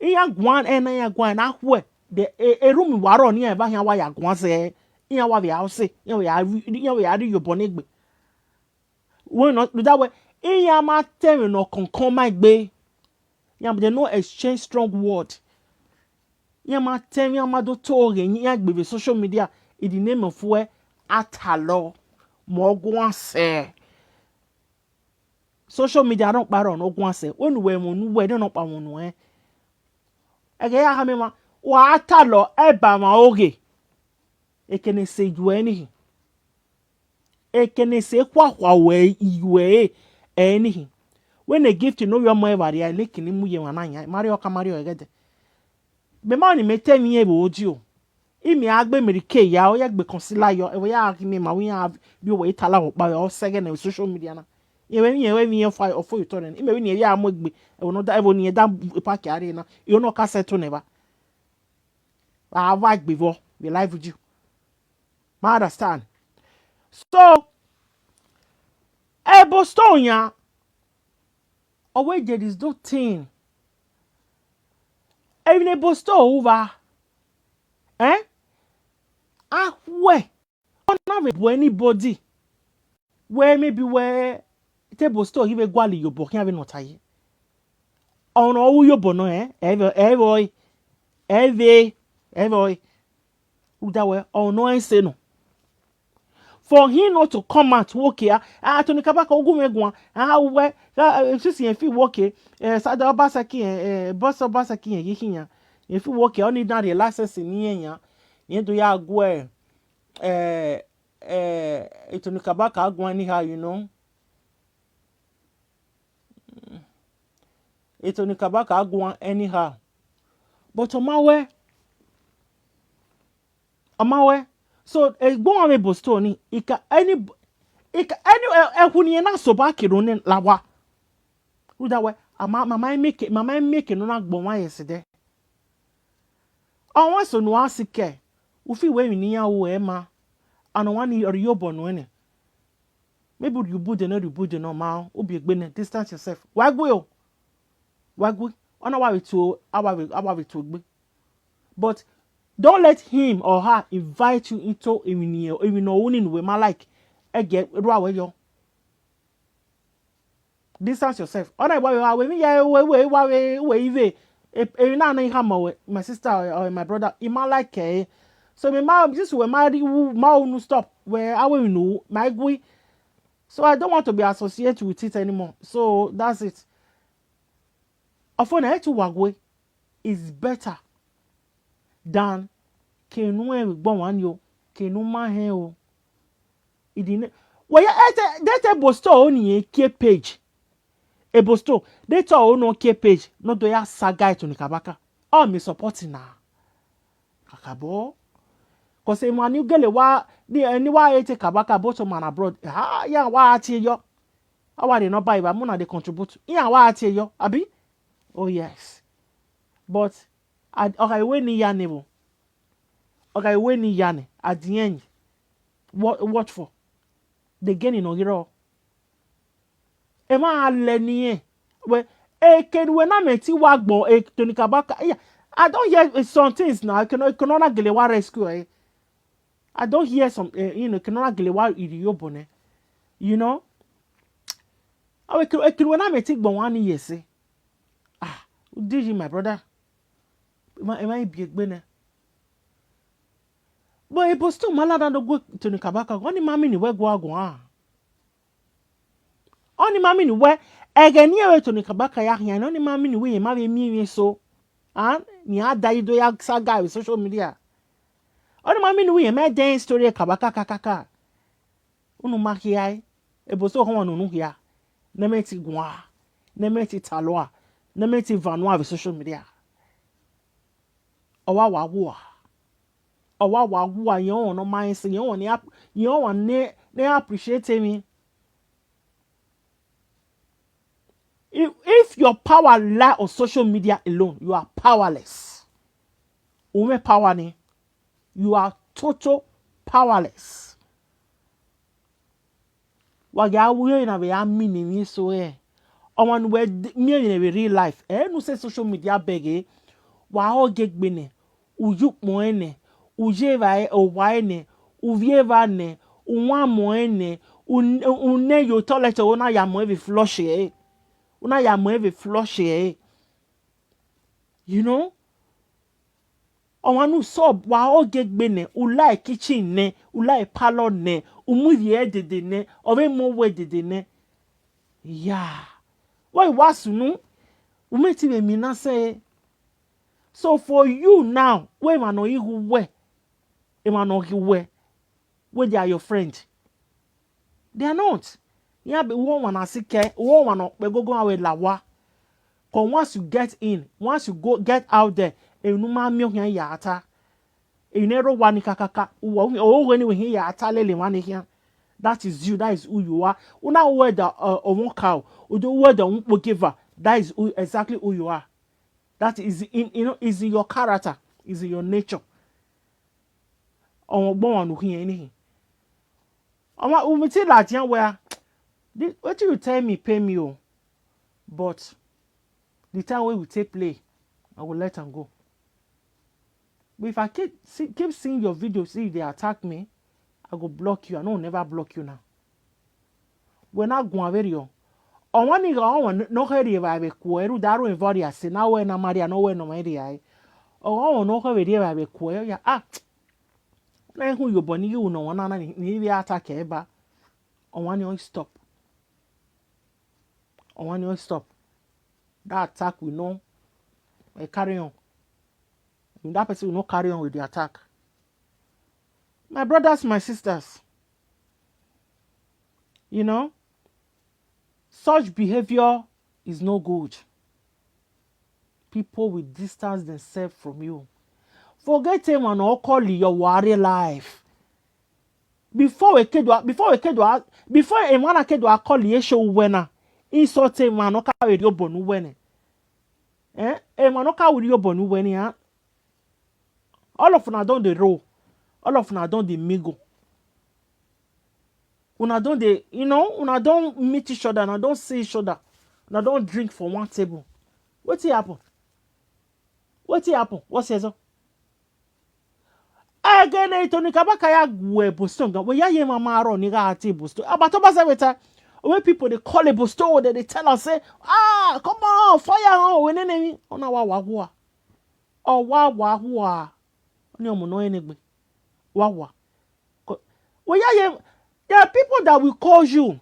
Iran guan, ẹna iran guan, ẹna khuẹ, de, e, erhunmwu wa rrọọ ne iran eva khian wa ya guan zẹ, iran wa vbe a ọse, iran vbe a ri, iran vbe a rri iyobọ ne egbe. Wẹ nọ, rhunmwuda wẹ, iran ma ta ẹmwẹ ne ọ kọnkọn ma egbe. Iran, they no exchange strong word. Iran ma ta ẹmwẹ, iran ma do to ghe, iran gbe vbe social media, in the name of wẹ, a talọ, mẹ ọ guan sẹ. Social media rhọkpa rrọọ ne ọ guan sẹ, wẹ ne uwẹ ẹmwẹ ne uwẹ, ne ọ nọkpa ẹmwẹ nuẹn. Ẹghẹ ya khama emwa, wa talọ, ẹ ba emwa oghe. Eke ne sẹ ijuẹ ni hin. Eke ne sẹ khuakhua ruẹ ijuẹ ẹre, ẹre ni hin. Wẹ ne gift ne ovbi ọmọ ẹre vba rria, ene eke ne mu ye emwa na yan, ma rrie ọka, ma rrie ẹghẹdẹ. Mẹ ma ni mẹ te emwi iran vbe audio. Imẹ a gbe America ya, ọ ya gbe concealer yọ, ẹvbo ya ghi mẹ ma wẹ iran vbe owẹ i talọ ọkpa vbe ọ sẹ ẹghẹ ne social media na. Irẹn vbe, irẹn vbe emwi iran fa ọfo ye otọ nẹ. Imẹ vbe ne irẹn ya mu egbe, ẹvbo ne ọ da, ẹvbo ne irẹn da park a rrie na. Iyo ne ọ ka settle nẹ evba. A wa gbe vbọ vbe live video. Ma understand. So, Ebo Stone yan, ọ wẹ there is no thing. Emwi ne Ebo Stone ru vba, eh? A khuẹ, ọ na vbe bu anybody. Wẹ maybe wẹ te Boston ghi vbe gualọ iyobọ khian vbene ọ ta ye. Ọmwa ne ọ ru iyobọ nọ, ẹ, ẹ vbe, ẹ vbe ọre, ẹ vbe, ẹ vbe ọre. Rhunmwuda wẹ, ọmwa ne ọ rẹn ẹse nọ. For him not to come out, wẹ okay, a, a, Tony Kabaka, u gu mwẹ guan, a, wẹ, a, a, since irẹn feel wẹ okay, eh, Sada Obaseki, eh, eh, Boss Obaseki irẹn ghi khian, irẹn feel wẹ okay, ọ need na rhie license ne irẹn yan, irẹn do ya gu, eh, eh, Tony Kabaka guan anyhow, you know. Tony Kabaka guan anyhow. But ọ ma wẹ, ọ ma wẹ. So, egbe ọmwa vbe Boston ni, I ka any, I ka any, eh, ẹkhu ne irẹn na soba kere ọnẹ la owa. Rhunmwuda wẹ, a ma, ma ma make, ma ma make ne ọ na gbe ọmwa ye sẹ dẹ. Ọmwa eso ne uwa sikẹ, u feel wẹ emwi ne iran ru ẹre ma, and ọmwa ni rhie obọ nuẹn nẹ. Maybe u rhie ubude nẹ, rhie ubude nọ, ma u biẹ egbe nẹ, distance yourself. Wa gue o. Wa gue. Ọ na wa vbe tuo, a wa vbe, a wa vbe tuo egbe. But don't let him or her invite you into emwi ne, emwi ne ọ ru ni ne uwẹ ma like. Ẹgẹ rua wẹ yọ. Distance yourself. Ọ na wa vbe wa wẹ emwi ya, wẹ, wẹ, wa vbe, wẹ ivbe. E, emwi na na I khama wẹ, my sister or, or my brother, I ma like ẹre. So me ma, this wẹ ma ri, u, ma unu stop. Wẹ, a wẹ emwi ne u, ma gue. So I don't want to be associated with it anymore. So that's it. Ọfo na, etu wa gue is better than ke enu ẹn vbe gbe ọmwa ni o, ke enu ma hẹn o. Idi ne, wẹ ya, ete, de te Boston o ni kie page. E Boston, de te ọ nọ kie page, ne ọ do ya saga Tony Kabaka. Ọ miẹn support na. Kakabọ. Cause emwa ni gele wa, ni, eh, ni wa hate Kabaka, both home and abroad. Ah, iran wa tie yọ. A wa rhie nọmba evba mu na dey contribute. Iran wa tie yọ, abi? Oh yes. But, a, ọ gha wẹ ne I ya nẹ vbo? Ọ gha wẹ ne I ya nẹ, at the end, what, what for? The gain nọ ghi rrọọ. Emwa gha lẹ ne irẹn. Wẹ, eke ne uwẹ na mẹ te wa gbọn, eh, Tony Kabaka. Yeah, I don't hear, eh, some things now. Eke ne, eke ne ọ na gele wa rescue ẹre. I don't hear some, eh, you know, eke ne ọ na gele wa rhie obọ nẹ. You know? Ọ wẹ eke, eke ne uwẹ na mẹ te gbọn ọmwa ni ye ẹse. Ah, u di yi, my brother. Emwa, emwa i biẹ egbe nẹ. But e Boston ma lada do gu Tony Kabaka, ọni ma mean wẹ gu a guan. Ọni ma mean wẹ, ẹghẹ ne irẹn vbe Tony Kabaka ya khian, ọni ma mean wẹ irẹn ma vbe miẹn emwi eso. And ne iran da yi do ya saga vbe social media. Ọni ma mean wẹ irẹn ma dẹ story Kabaka kakaka. Unu ma khia ẹre, e Boston ọmwa ne unu khia, ne mẹ te guan, ne mẹ te talua, ne mẹ te van ua vbe social media. Ọ wa wa wua. Ọ wa wa wua, irẹn ọmwa ne ọ ma rẹn ẹse, irẹn ọmwa ne a, irẹn ọmwa ne, ne appreciate emwi. If, if your power lie on social media alone, you are powerless. U mwẹ power ni, you are total powerless. Wa gha ru ẹre na vbe a mean emwi eso ẹre. Ọmwa ne uwẹ d-, miẹn emwi vbe real life, ẹ ne u sẹ social media bẹghe, wa ho gie egbe nẹ, u ye ukpọn ẹre nẹ, u ye evba, owa ẹre nẹ, u vbiẹ evba nẹ, u wan amọ ẹre nẹ, u n-, u nẹ ye otọ lẹtẹ, u na ya amọ ẹre vbe flush ẹre, u na ya amọ ẹre vbe flush ẹre. You know? Ọmwa ne u sub, wa ho gie egbe nẹ, u la e kitchen nẹ, u la e parlour nẹ, u mu ivbi ẹre dede nẹ, ọ vbe mu owa ẹre dede nẹ. Ya. Wẹ i wa sunu, u mwẹ te vbe miẹn na sẹ ẹre. So for you now, wẹ emwa ne ọ ghi ghe uwẹ, emwa ne ọ ghe uwẹ, wẹ they are your friend. They are not. Iran be, uwẹ ọmwa na sikẹ, uwẹ ọmwa ne ọ kpẹ gogo, iran vbe la owa. 'Cause once you get in, once you go get out there, emwi ne u ma miẹn ọ khian ya ta. Emwi ne rre owa ni kakaka, uwa, ọ ghe ne wẹ khian ya ta lele emwa ni khian. That is you, that is who you are. U na ru ẹdẹ, uh, ọmwa ọka o, u do ru ẹdẹ ọmwa ukpogieva, that is who, exactly who you are. That is in, you know, is in your character, is in your nature. Ọmwa ọgbọ ọmwa ne u khian ni khin. Ọmwa, u mwẹ te ladian wẹ a, the, wetin you tell me pay me o. But the time wey we take play, I go let am go. But if I keep see, keep seeing your videos, see, they attack me, I go block you, I no never block you now. Wẹ na guan vberriọ. Ọmwa ni gha ọmwa ne ọ kherhe evbare vbe kuẹ, rhunmwuda aro evbare a sẹ ne a wẹ ne a ma rhia ne ọ wẹ ne ọ ma rhia ẹre. Ọ gha ọmwa ne ọ kherhe evbare vbe kuẹ, ọ ya, ah, na i hu ye obọ ne I ghi ru ne ọmwa na, na ni vbe attack ẹre ba. Ọmwa ni ọ i stop. Ọmwa ni ọ i stop. That attack will not, eh, carry on. That person will not carry on with the attack. My brothers, my sisters, you know, such behavior is no good. People will distance themselves from you. Forget emwa ne ọ call your worry life. Before we ke do, before we ke do, before emwa na ke do call ye show uwẹ na, insult emwa ne ọ ka vbe rhie obọ ne uwẹ nẹ. Eh, emwa ne ọ ka vbe rhie obọ ne uwẹ nian. All of una don dey roll. All of una don dey mingle. Una don dey, you know, una don meet each other, una don see each other, una don drink for one table. Wetin happen? Wetin happen? What's your result? Ẹgẹnẹ Tony Kabaka ya gu Boston gan, wẹ ya ye emwa ma rrọọ ne I gha te Boston. Abatọ ba zẹ vbe ta, when people dey call Boston, they dey tell am say, ah, come on, fire on, wẹ nene emwi. Ọna wa wa hua. Ọ wa wa hua. Ọni ọmọ ne ọ rẹn egbe. Wa wa. Co-, wẹ ya ye, there are people that will call you.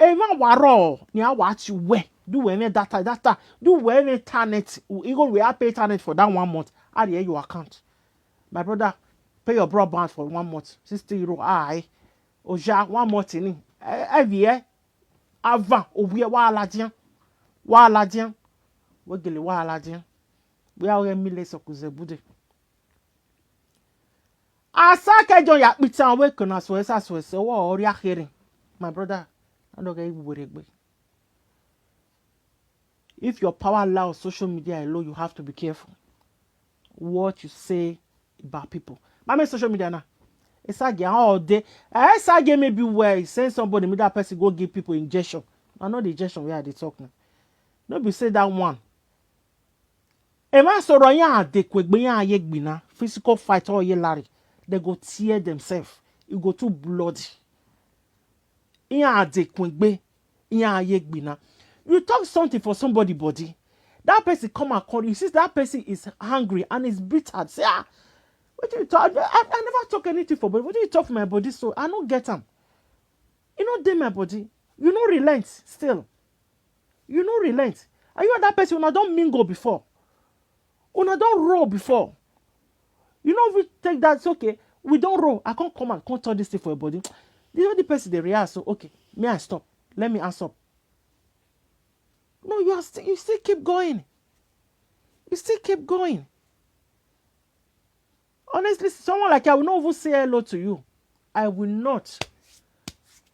Emwa wa rrọọ ne a wa tie uwẹ, do uwẹ mwẹ data, data, do uwẹ mwẹ internet, igho wẹ a pay internet for that one month, a rhie your account. My brother, pay your broadband for one month, sixty euro, ae, oja, one month ni, ẹ, ẹ viẹ, avan, ovbiẹ, wa ladian, wa ladian, wẹ gele wa ladian, wẹ a ghẹ mi le sọkuzẹ bude. Asa ke John ya kpitan wẹ ke na suẹsa suẹsa, ọ rhia kherhe. My brother, I don't get you worry egbe. If your power allow social media alone, you have to be careful what you say about people. Ma mẹ social media na. Esagie, all day. Esagie maybe where he send somebody, make that person go give people injection. I know the injection where I dey talk now. No be say that one. Emwa sọrọ iran dekun egbe iran ye gbinna, physical fight ọ ye larre, they go tear themselves, e go too bloody. Iran dekun egbe iran ye gbinna. You talk something for somebody body, that person come and call you, you see that person is angry and is bitter. Say, ah, wetin you talk? I, I, I never talk anything for body. Wetin you talk for my body so? I no get am. E no dey my body. You no relent still. You no relent. And you and that person, una don mingle before. Una don roll before. You no even take that, say, okay, we don roll. I can't come and come talk this thing for your body. The only person dey react, so, okay, may I stop? Let me answer. No, you are still, you still keep going. You still keep going. Honestly, someone like you, I will not even say hello to you. I will not.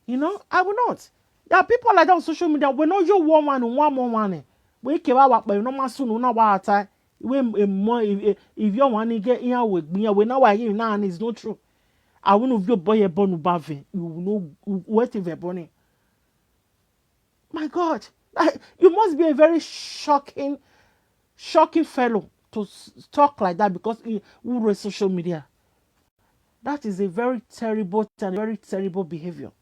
You know, I will not. There are people like that on social media. We know you one one, one more one. We ke wa wa pe no ma sunu na wa ata. We emo, ivio one ni ge iyan we gbiyan, we na wa yi na, and it's not true. I will not view boy a bonu bave. You will know what if a boni. My God, you must be a very shocking, shocking fellow to s-, talk like that because he, who runs social media. That is a very terrible thing, a very terrible behavior.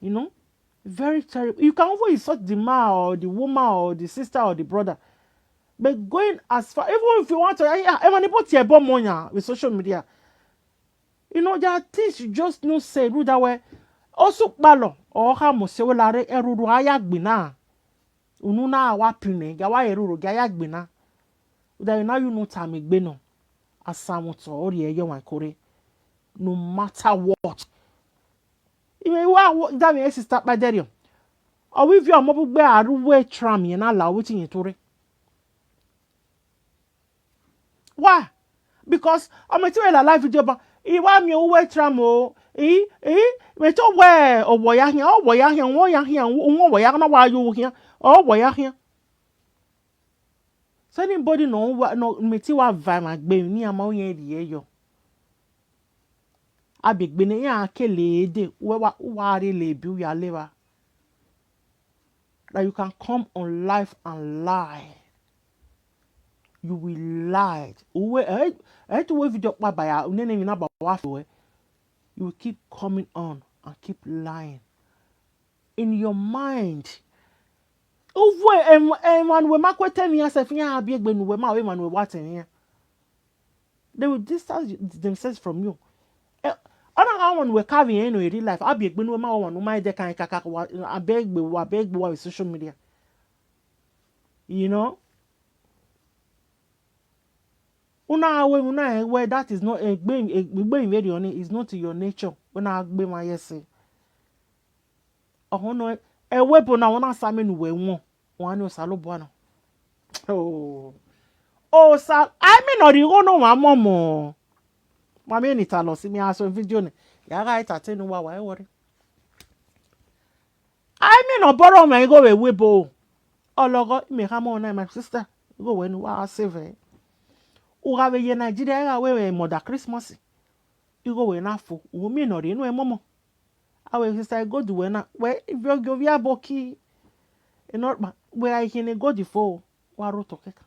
You know, very terrible. You can even insult the man or the woman or the sister or the brother, but going as far, even if you want to, yeah, even about your bomb on with social media, you know, there are things you just no say, rhunmwuda wẹ, osu kpalọ, ọ kha mose wẹ la rre, erhurhu a ya gbinna. Unu na wa pinẹ, gia wa erhurhu, gia ya gbinna. Rhunmwuda na you no tama egbe nọ. Asanmwẹ otọ, ọ rhie ye ọmwa ẹko rre. No matter what. Imẹ wa wo, da mwẹ sister kpaidẹrriọ. Ọ vbe ivie ọmọ bu gbe a ru uwu tram yẹn na la, ọ vbe te iyẹn to rre. Why? Because ọ mẹ te wẹ la live video ba, I wa miẹn uwu tram o, I, I, mẹ te wẹ ọwọ ya khian, ọwọ ya khian, uwọ ya khian, uwọ ọwọ ya na wa ye uwu khian, ọwọ ya khian. So anybody nọ wa, nọ, mẹ te wa va emwa gbe emwi ne iran ma rẹn rhie yọ. A be gbe ne iran ke le dee, uwẹ wa, u wa rre le bi u ya le evba. That you can come on live and lie. You will lie. Uwe, eh, eh, to we video kpa ba ya, nene emwi na ba wa fo, eh. You will keep coming on and keep lying. In your mind. Uwe, em-, emwa ne uwe ma ku ẹtẹ emwi iran sef, iran a biegbe ne uwe ma, emwa ne uwe wa tẹ emwi iran. They will distance themselves from you. Eh, ọ na gha wan ne uwe ka vbe rẹn nọ in real life, a biegbe ne uwe ma, wan ne u ma dẹ kan kaka, wa, a biegbe, wa biegbe wa vbe social media. You know? Una we, una rẹn wẹ that is not, egbe, egbe vberriọ ni is not your nature. Una gbe emwa ye ẹse. Ọhọn nọ, ẹvbo ebo na, ọ na sa amẹ ne uwẹ wọn, wan ni Osanobua nọ. Oh. Osa, a i miẹn ne ọ rhie igho ne ọmwa mọmọ. Ma miẹn ni ta lọ si mi a sẹ video nẹ, ya gha entertain uwa, wa i worry. A i miẹn ne ọ bọrọ mwẹ igho vbe ẹvbo ebo. Ọlọghọ, imẹ khama ọna, my sister, igho wẹ ne uwa save. U gha vbe ye Nigeria, i gha wẹ mother Christmas, igho wẹ na fo, u miẹn ne ọ rhie nuẹn mọmọ. Avbe sister, gold wẹ na, wẹ ivie ogie ovbi abo ki, enọkpa, wẹ gha khian ne gold fo, wa rre otọ kẹkan.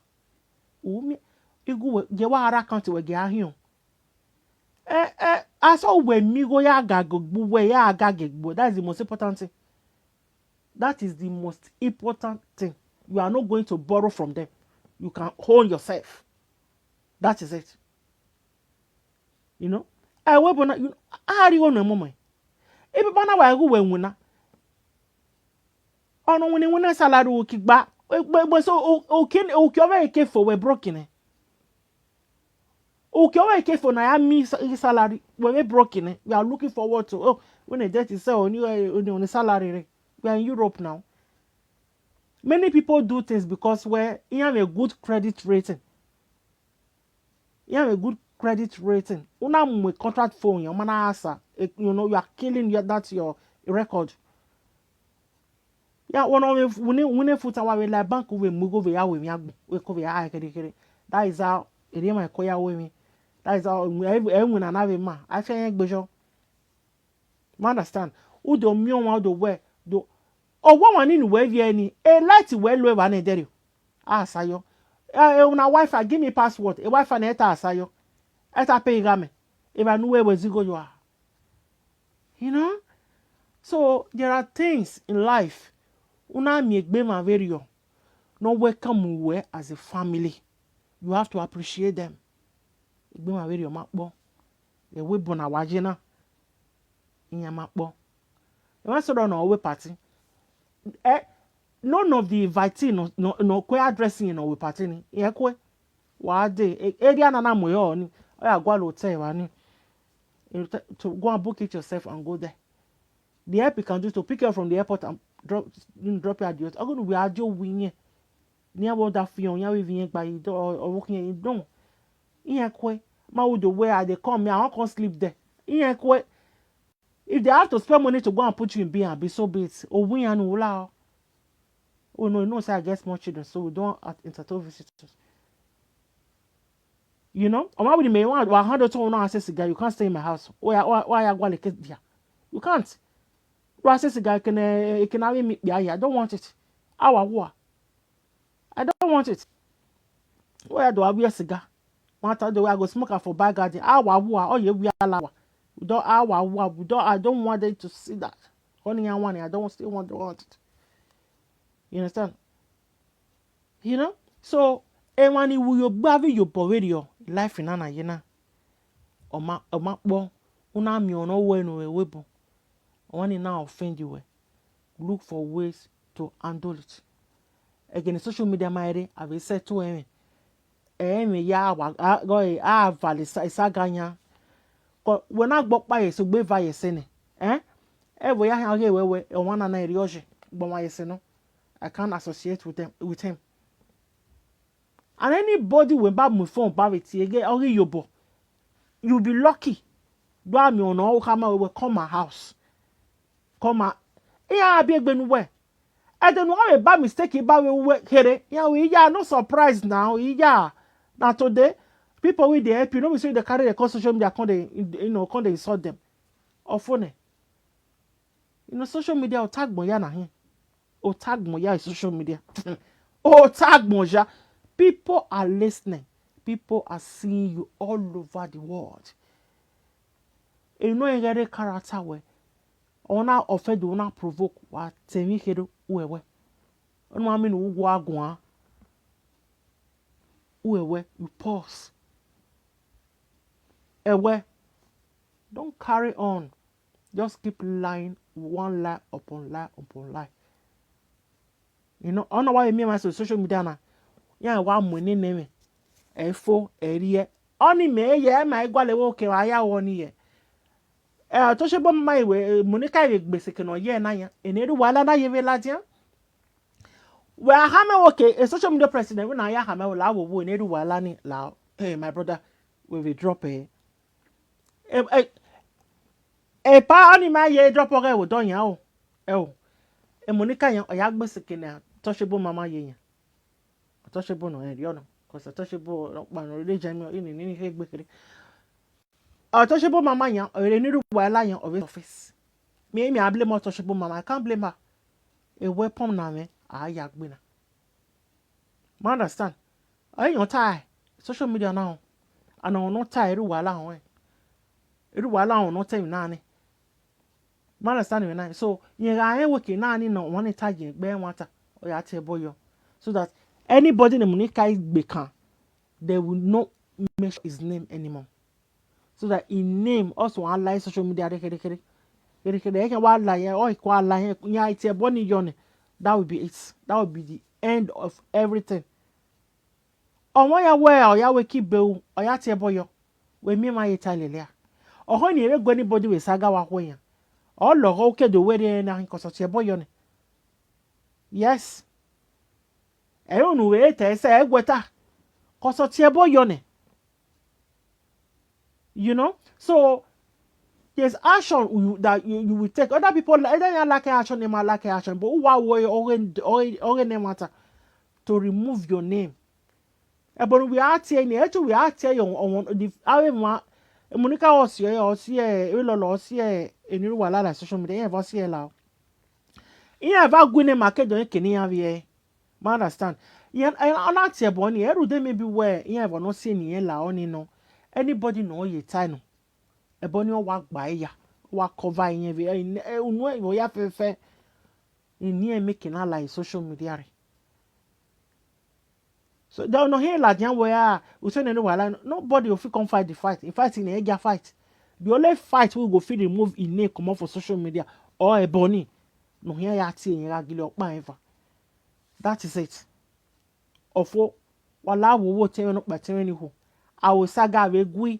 U miẹn, igu wẹ, gie wa ra account wẹ gie a hiọn. Eh, eh, asọ wẹ miẹn igho ya ga gbe uwẹ, ya ga gbe uwẹ. That is the most important thing. That is the most important thing. You are not going to borrow from them. You can own yourself. That is it. You know? Ẹvbo ebo na, you, a rhie igho nuẹn mọmọ. Ibaba na wa ghe uwẹ winna. Ọ nọ winna winna salary u ki gba. Egbe, egbe so, u, u ki, u ki ọvbehe ke fo wẹ broke nẹ. U ki ọvbehe ke fo na ya miẹn sa-, salary, wẹ vbe broke nẹ. We are looking forward to, oh, when a debt is, oh, ni, ni, ni salary rẹ. We are in Europe now. Many people do things because wẹ iran mwẹ good credit rating. Iran mwẹ good credit rating. U na mu contract fo yan, ọ ma na sa, eh, you know, you are killing your, that your record. Ya, one of the, winna, winna full time wa vbe la bank, u vbe mu igho vbe ya ru emwi agbọn, u vbe ko vbe ya khere khere. That is how erriọ emwa ẹko ya ru emwi. That is how, ẹ, ẹ winna na vbe ma, a fian rẹn gbe yọ. You understand? U do miẹn ọmwa, u do wẹ, do, ọwọmwa ni ne uwẹ viẹ ni, e light wẹ lo evba nẹ dẹrriọ. A sa yọ. Eh, eh, una Wi-Fi, give me password. E Wi-Fi nẹ, ẹ ta sa yọ. Ẹ ta pay gha mẹ. Evba ne uwẹ wẹ zigho yọ a. You know? So, there are things in life, u na miẹn egbe emwa vberriọ, ne ọ welcome uwẹ as a family. You have to appreciate them. Egbe emwa vberriọ ma kpọ. Ẹvbo ebo na wa ye na, iran ma kpọ. Emwa sẹ ọrọ ne ọ ru party. Eh, none of the invitee nọ, nọ, nọ kue address irẹn ne ọ ru party ni, irẹn kue. Wa dee, e-, area na na mu ẹre ọnii, ọ ya gualọ hotel evba nii. You te-, to go and book it yourself and go there. The help you can do is to pick you up from the airport and drop, drop you at the hotel. Ọghe ne uwẹ a die owa iyẹn, ne iran wẹ ọ da fian, iran vbe viẹ gba yi, ọ, ọ vbe khian yi dọn. Iran kue, ma wo do where I dey come, me, I wan come sleep there. Iran kue. If they have to spend money to go and put you in B and B, so be it. Owu iran ni u la o. Oh no, you know say I get small children, so we don't at-, entertain visitors. You know, ọmwa wẹ ne imẹ wa, wa hand out on, I say, "Cigar, you can't stay in my house." Why, why, why you go like that? You can't. Wa say, "Cigar, can, eh, can I make me? I don't want it." Awa wa. I don't want it. Why do I wear cigar? One time the way I go smoke am for back garden. Awa wa, oh, yeah, we are lawa. We don't, awa wa, we don't, I don't want them to see that. Only I want it. I don't still want, don't want it. You understand? You know? So, emwa ni wu yo gba vbe yo bọ vberriọ, life na na ye na. Ọ ma, ọ ma kpọ, u na miẹn ọnrẹn ọvbehe ne ọ re ẹvbo ebo. Ọmwa ni na offend wẹ, look for ways to handle it. Ẹghẹ ne social media ma rre, a vbe settle ẹmwẹ. Ẹmwẹ ya wa, a, a, a vale esa-, esaga yan. Kọ, wẹ na gbe ọkpa ye ẹse, u gbe eva ye ẹse nẹ. Eh? Ẹvbo ya khian ghe wẹ wẹ, ọmwa na na erriọ ọye, gbe ọmwa ye ẹse nọ. I can't associate with them, with him. And anybody wẹ ba mu phone ba vbe tie ghe, ọ ghi yobọ. You be lucky. Do a miẹn ọnrẹn ọvbehe ma wẹ, come my house. Come my, iran a biegbe ne uwẹ. Ẹdẹ ne uwa vbe ba mistake ba vbe uwẹ kherhe, iran wẹ, iya, no surprise now, iya. Na today, people wey dey help you, no be say you dey carry dem come social media, come dey, you know, come dey insult them. Ọfo nẹ. You know, social media, ota agbọn ya na hin. Ota agbọn ya is social media. Ota agbọn ya. People are listening. People are seeing you all over the world. Emwi ne ọ rẹn ghẹ rre character wẹ, ọ na offend, ọ na provoke, wa te emwi kherhe, u ru ẹwẹ. Ọni ma mean ne u wa guan, u ru ẹwẹ, you pause. Ẹwẹ, don't carry on. Just keep lying, one lie upon lie upon lie. You know, ọna wa miẹn emwa so social media na, iran wa mu ene nẹ mwẹ, ẹ fo, ẹ rhie. Ọni mẹ ye, ẹ ma i gualọ ẹvbo ke wa ya ru ọni ye. Ẹ, Ọtọshebọ ma i wẹ, Monica vbe gbe seke ne ọ ye na yan, ene rre uwa la na ye vbe ladian. Wẹ a khama ẹvbo ke, e social media president, wẹ na ya khama ẹvbo la, wo wo, ene rre uwa la ni la, hey, my brother, we will drop ẹ. E, e, epa ọni ma ye drop ọghe ẹvbo dọ yan o. Ẹo, e Monica yan, ọ ya gbe seke ne Ọtọshebọ ma ma ye yan. Ọtọshebọ nọ rẹn rriọ nọ, 'cause Ọtọshebọ ọkpa nọ rre jẹ miẹn, ini, ini, ini, he gbe kherhe. Ọtọshebọ ma ma yan, ọ rre ni rre uwa la yan, ọ vbe surface. Me, me, I blame Ọtọshebọ ma ma, I can't blame her. A weapon na mwẹ, a ya gbe na. Ma understand? Ọ yan ta social media na họn. Ana ọ nọ ta erhu uwa la họn. Erhu uwa la họn nọ ta emwi na ni. Ma understand me na? So, rẹn gha rẹn wẹ ke na ni nọ, ọmwa ni ta ye egbe ẹmwata, ọ ya tie ẹbọ yọ. So that anybody ne Monica gbe kan, they will not mention his name anymore. So that his name also a la social media re khere khere. Khere khere, ẹ kẹ wa la yẹn, ọ kua la yẹn, yan tie ẹbọ ni yọ nẹ. That will be it. That will be the end of everything. Ọmwa ya wẹ, ọ ya wẹ ke ibe ru, ọ ya tie ẹbọ yọ. Wẹ miẹn emwa ye ta lele a. Ọhọ ni vbe gu anybody vbe saga wa khuẹ yan. Ọ lọghọ, u ke do wẹ rre na hin, 'cause ọ tie ẹbọ yọ nẹ. Yes. Ẹre unu vbe te ẹsẹ ẹguẹta, 'cause ọ tie ẹbọ yọ nẹ. You know? So, there's action you, that you, you will take. Other people, either you like action, they might like action, but who are we, ọghe, ọghe, ọghe ne matter to remove your name? Ẹbọ ne uwẹ a tie ni, ẹtu uwẹ a tie yọ, ọmọ, the, avbe emwa, Monica ọ si, ọ si, ẹ, Lọlọ ọ si, ẹ, eni rre uwa la la social media, iran eva ọ si ẹre la o. Iran eva gu ne ma ke dọ eke ne iran vbiẹ, ma understand. Iran, ẹ, ọ na tie ẹbọ ni, ẹ rhunmwuda maybe wẹ iran eva nọ si eni iran la ọni nọ. Anybody ne ọ ye ta nọ, ẹbọ ni ọ wa gba ẹre ya, ọ wa cover iran vbe, ẹ, ẹ, unu ẹre vbe ọ ya fẹfẹ, eni ẹre make na la social media rre. So, then no he ladian wẹ, ah, we say ne wa la, nobody will fit come fight the fight. In fact, in a fight, the only fight we go fit remove in name comot for social media or ẹbọ ni, no he ya tie iran gha gele ọkpa eva. That is it. Ọfo, wa la wo wo tẹmwẹ nọkpa tẹmwẹ ni ho. A wo saga vbe gui.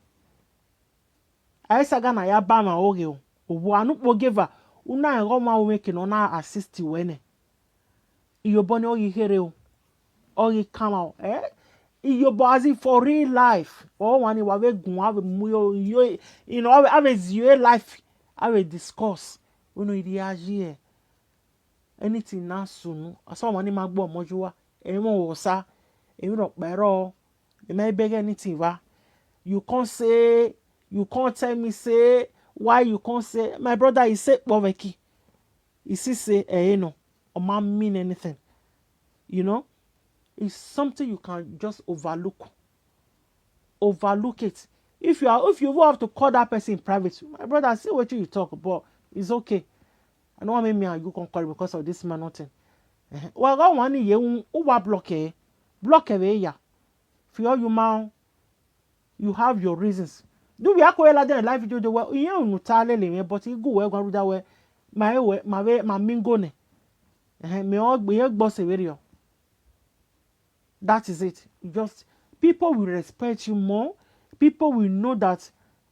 A i saga na ya ba mwẹ oghe o. Owa ne ukpo gie eva, u na rẹn ọmwa vbe ke ne ọ na assist wẹ nẹ. Iyobọ ni ọ ghi kherhe o, ọ ghi kanmwa o, eh? Iyobọ as in for real life, ọ wan ni wa vbe guan vbe mu yo, yo, you know, a vbe, a vbe zio life, a vbe discuss, unu i rhie a yi anything na sunu, ọsa ọmwa ni ma gbe ọmọ ye uwa, emwi ọsa, emwi rhọkpa ẹrọ, I ma beg anything va. You can't say, you can't tell me say, why you can't say, my brother, I say kpọ vbe ki. I see say, eh, you know, ọ ma mean anything. You know, it's something you can just overlook. Overlook it. If you are, if you even have to call that person in private, my brother, see what you talk, but it's okay. I don't want me and you can call because of this man nothing. Eh, wa gha wan ni ye un, u wa block ẹ, block ẹ vbe ya. For all you man, you have your reasons. Do we akọ la den live video de wẹ, iye unu ta lele mwẹ, but igu wẹ gua ruda wẹ, ma e wẹ, ma vbe, ma mingo nẹ. Eh, me ọ gbe, ye gbọ se vbe rriọ. That is it. Just people will respect you more. People will know that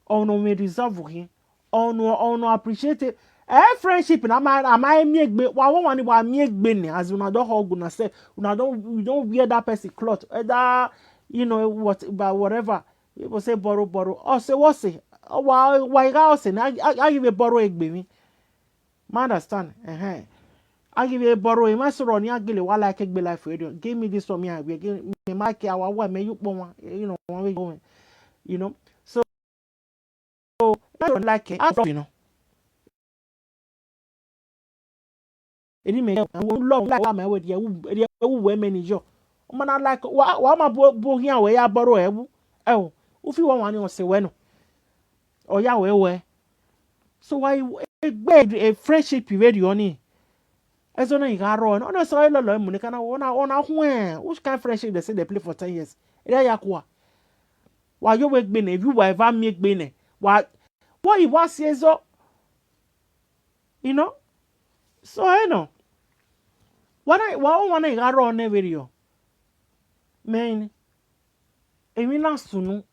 ọna mwẹ resolve hin. Ọna, ọna appreciate it. Eh, friendship na ma, a ma miẹn egbe. Wa wọ wan ni wa miẹn egbe nẹ, as una don hug una sef, una don, you don wear that person cloth, either, you know, what, but whatever. People say borrow, borrow. Ọ se wọ se. Wa, wa gha ọ se na, a, a, a ghi vbe borrow egbe mi. Ma understand? Ẹhẹn. A ghi vbe borrow emwa sọrọ ne a gele wa like egbe life radio. Give me this one, me I wear. Give me my care, our wife, me you pon one. You know, one way going. You know. So, so, I don't like it. I don't, you know. Eni mẹ, àwọn lọ, like, ma wẹ, ẹrẹ, ẹrẹ, ẹrẹ, ẹmẹ ni yọ. Ọ ma na like, wa, wa ma bu, bu khian wẹ ya bọrọ ẹwu. Ẹo, u fi wẹ wan ni ọse wẹ nọ. Ọ ya wẹ wẹ. So wa egbe e friendship vberriọ ni. Ẹzọ na i gha rrọọ, ọ na sẹ ọre lọlọ mu nẹ, ka na, ọ na, ọ na khuẹn, which kind friendship they say they play for ten years? Erriọ ya kua. Wa yo vbe gbe nẹ, vbe uwa eva miẹn egbe nẹ. Wa, wa i wa si ẹzọ. You know? So, ẹ nọ. Wa na, wa, ọmwa na i gha rrọọ nẹ vberriọ. Mẹ i ni. Emwi na sunu.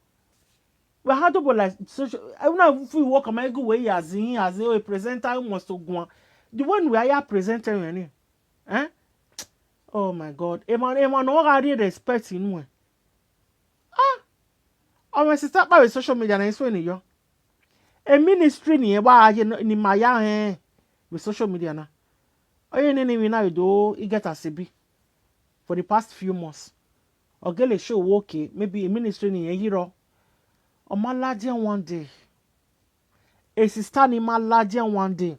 Wa ha dobo like social, I wanna feel welcome, I go where he has in, as a presenter, who must go on. The one we are presenter, you know. Eh? Oh my God. Emwa, emwa no gha re respect inu ẹ. Ah! Ọ mwẹ sister kpa vbe social media na, i suẹn ni yọ. E ministry ni ẹ wa ye ni ma ya hẹn vbe social media na. Ọ ye nene emwi na vbe do i get as e be for the past few months. Ọ gele show wẹ okay, maybe e ministry ni ẹ yi rrọọ. Ọ ma ladian one day. E sister ni ma ladian one day.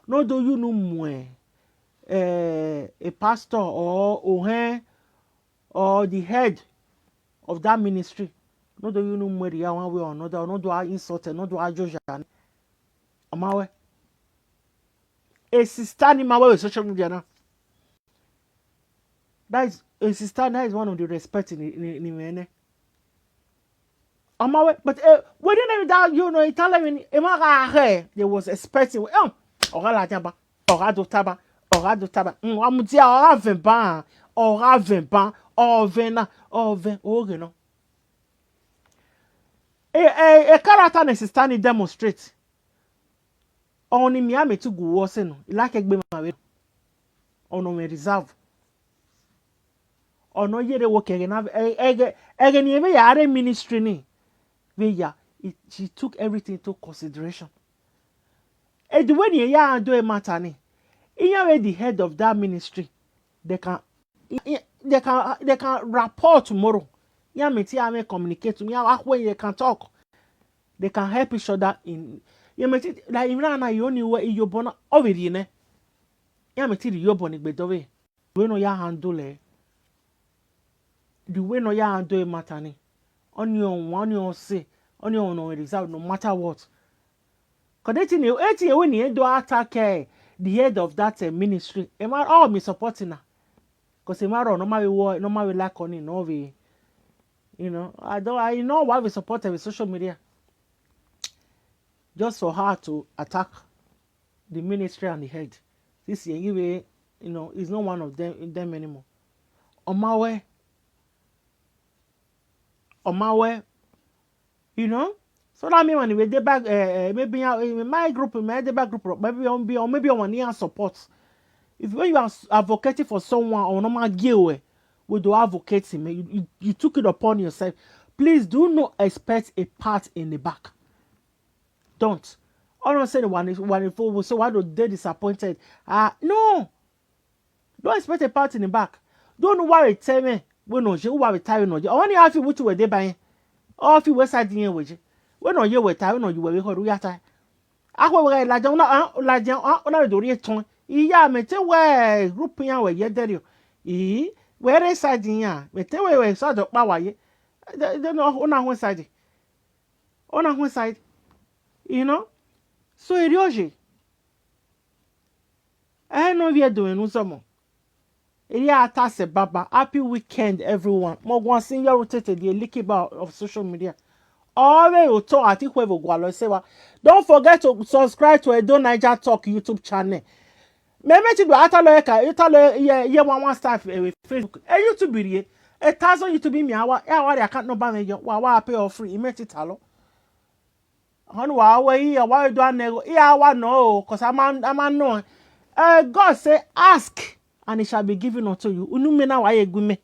No do you no mu eh, a pastor or ohẹn or the head of that ministry. No do you no mu rhia one way or another, no do a insult, no do a joja. Ọ ma wẹ. E sister ni ma wẹ vbe social media na. That is, e sister, that is one of the respect ni, ni, ni mwẹ nẹ. Ọ ma wẹ, but, eh, we didn't know that, you know, Italian, emwa gha hẹ, they was expecting, um, ọ gha ladian ba, ọ gha do taba, ọ gha do taba. Mm, wa mudia, ọ gha vẹn ba, ọ gha vẹn ba, ọ vẹn na, ọ vẹn, oghe nọ. E, e, e character ne sister ni demonstrate. Ọni miẹn amẹ tu gu wọ sẹ nọ, I like egbe ma vbe. Ọnọ mwẹ reserve. Ọnọ yere wo ke ẹghẹ na, ẹ-, ẹghẹ, ẹghẹ ne irẹn vbe ya rre ministry ni, vbe ya, he, she took everything into consideration. The way ne irẹn ya handle matter ni, iran vbe the head of that ministry, they can, i-, i-, they can, they can rapport tomorrow. Iran mẹ te a mwẹ communicate, iran wa khue, they can talk. They can help each other in, iran mẹ te, like, iran na yo ni wẹ iyobọ na, ọ vbe rhie nẹ. Iran mẹ te rhie iyobọ ni gbe dọvbe. The way ne ọ ya handle ẹ. The way ne ọ ya handle matter ni. Ọni ọwan, ọni ọse, ọni ọmwa ne ọ reserve, no matter what. Cause anything, anything wey ne irẹn do attack, eh, the head of that, eh, ministry, emwa, ọ miẹn support na. Cause emwa rrọọ ne ọ ma vbe wọ, ne ọ ma vbe like ọni, ne ọ vbe, you know, I don't, I know why we support, eh, social media. Just for her to attack the ministry and the head. This year, you know, is not one of them, them anymore. Ọ ma wẹ, ọ ma wẹ, you know? So that mean when we dey back, eh, eh, maybe, uh, in my group, in my dey back group, maybe on be, or maybe on near support. If when you are s-, advocating for someone or normal give away, we do advocate him, eh, you, you, you took it upon yourself. Please do not expect a pat in the back. Don't. All I'm saying, one is, one is for, so why do they disappointed? Ah, no. Don't expect a pat in the back. Don't know why they tell me. We no je, who have time no je. Only half you which way they buy. All of you west side in way je. We no ye we tie, we no you we ho ya tie. Akwe we like down, ah, like down, ah, una do re ton. Iya, me te we group yan we ye there you. Ih, we re side yan. Me te we we side pa wa ye. They, they no, una one side. Una one side. You know? So, erriọ ye. Ẹ no vbe do ẹnu zọmọ. Erriọ a ta sẹ baba. Happy weekend, everyone. Mo wan sin your rotate the lick about of social media. All the otọ ati khuẹ vbe gualọ ẹse wa. Don't forget to subscribe to Edo Niger Talk YouTube channel. Me me ti do ata lo ka, ata lo ye, ye one one staff, eh, Facebook. Eh, YouTube rhie. A thousand YouTube mi awa, awa re account number me yo. Wa, wa pay all free. Me ti ta lo. Hon wa we, iya wa do anego, iya wa no, 'cause a ma, a ma no. Eh, God say, "Ask, and it shall be given unto you." Unu me na wa ye gu me.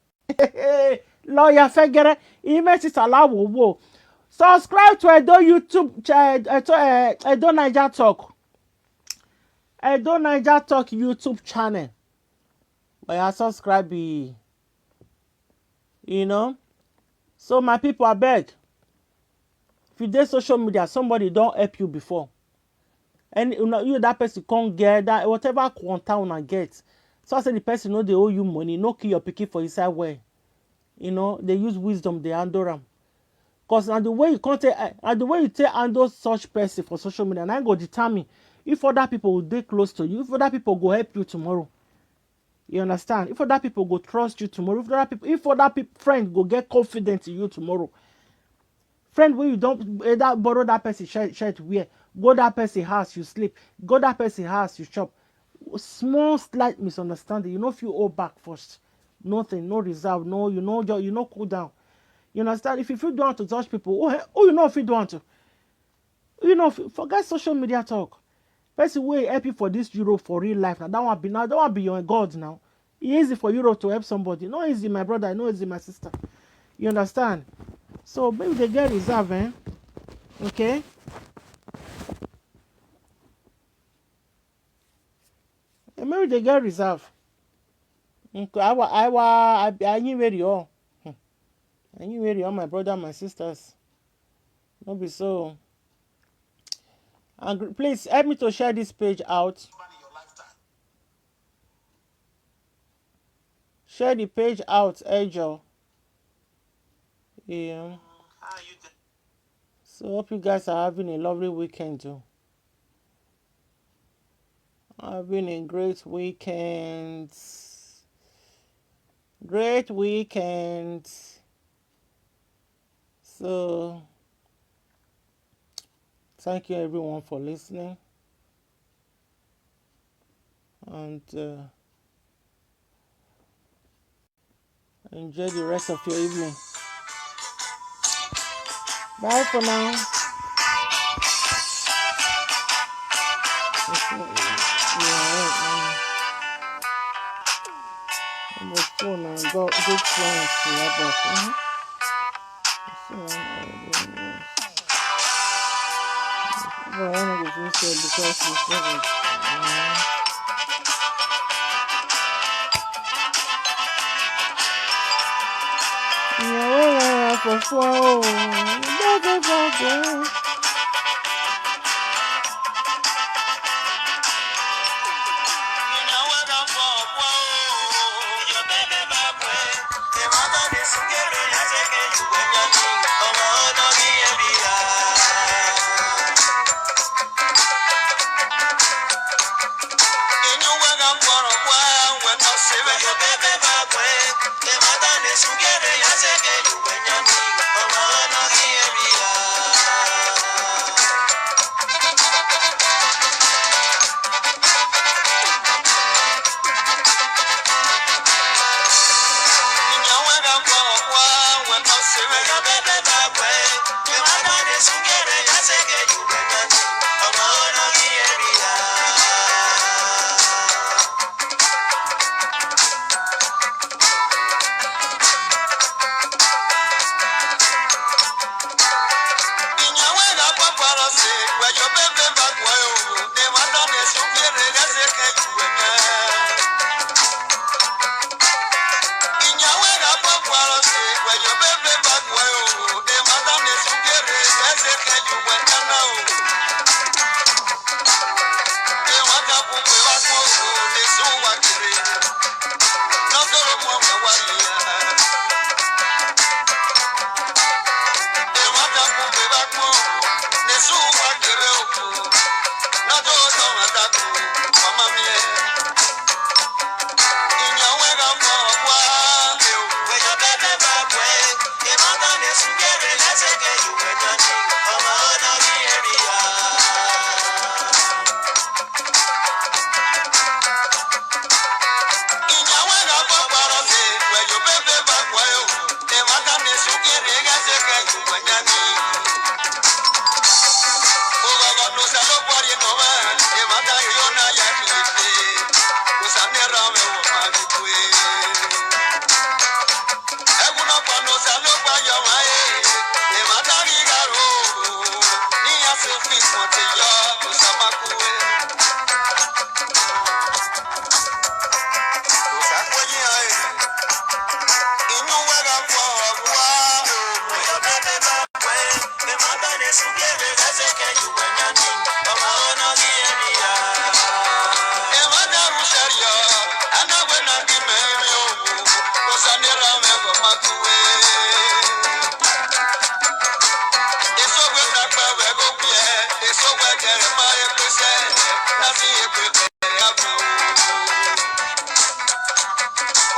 Lawyer Fegere, i me ti sala wo wo. Subscribe to Edo YouTube cha-, eh, to, eh, Edo Niger Talk. Edo Niger Talk YouTube channel. But ya subscribe, eh. You know? So my people, I beg. If you dey social media, somebody don help you before. And you know, you that person can't get that, whatever quanta una get. So I say the person no dey owe you money, no kill your pikin for inside well. You know, they use wisdom, they handle am. 'Cause na the way you come take, eh, na the way you take handle such person for social media, na im go determine if other people will dey close to you, if other people go help you tomorrow. You understand? If other people go trust you tomorrow, if other people, if other peop- friend go get confident in you tomorrow. Friend wey you don either borrow that person shirt, shirt wear, go that person house you sleep, go that person house you chop. Small slight misunderstanding, you no fit hold back first. Nothing, no reserve, no, you no, you no cool down. You understand? If you fit do am to such people, who, who you no fit do am to? You know, f- forget social media talk. Person wey help you for this Europe for real life now, that one be now, that one be your God now. E easy for Europe to help somebody. No easy, my brother. No easy, my sister. You understand? So maybe they get reserve, eh? Okay. Eh, maybe they get reserve. Okay, I wa, I wa, I, I ain't ready all. Hmm. I ain't ready all, my brother, my sisters. No be so. And gr- please help me to share this page out. Share the page out, ẹ jọ̀ọ́. Yeah. So hope you guys are having a lovely weekend too. Having a great weekend. Great weekend. So, thank you everyone for listening. And uh, enjoy the rest of your evening. Bye for now. It's not, yeah, right now. I'm a phone and got good friends to help us. Mhm. But I don't know what you said because you said it. Mhm. Ìyàwó rẹ̀ àfọ̀fọ́ o, gbọ́dọ̀ gbàgbọ́.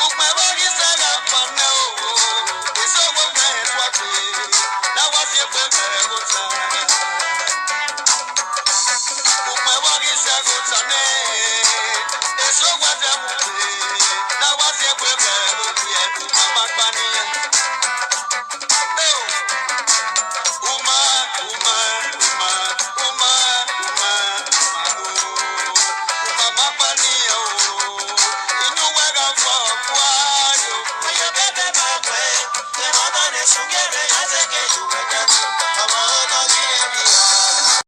Ukpẹn vbe ghi sẹ gha kpọnẹ o, eso wo mẹ tuakpe, na wa fi egbe kẹrẹ gho ta. Ukpẹn vbe ghi sẹ gho ta nẹ, eso wa dẹ mu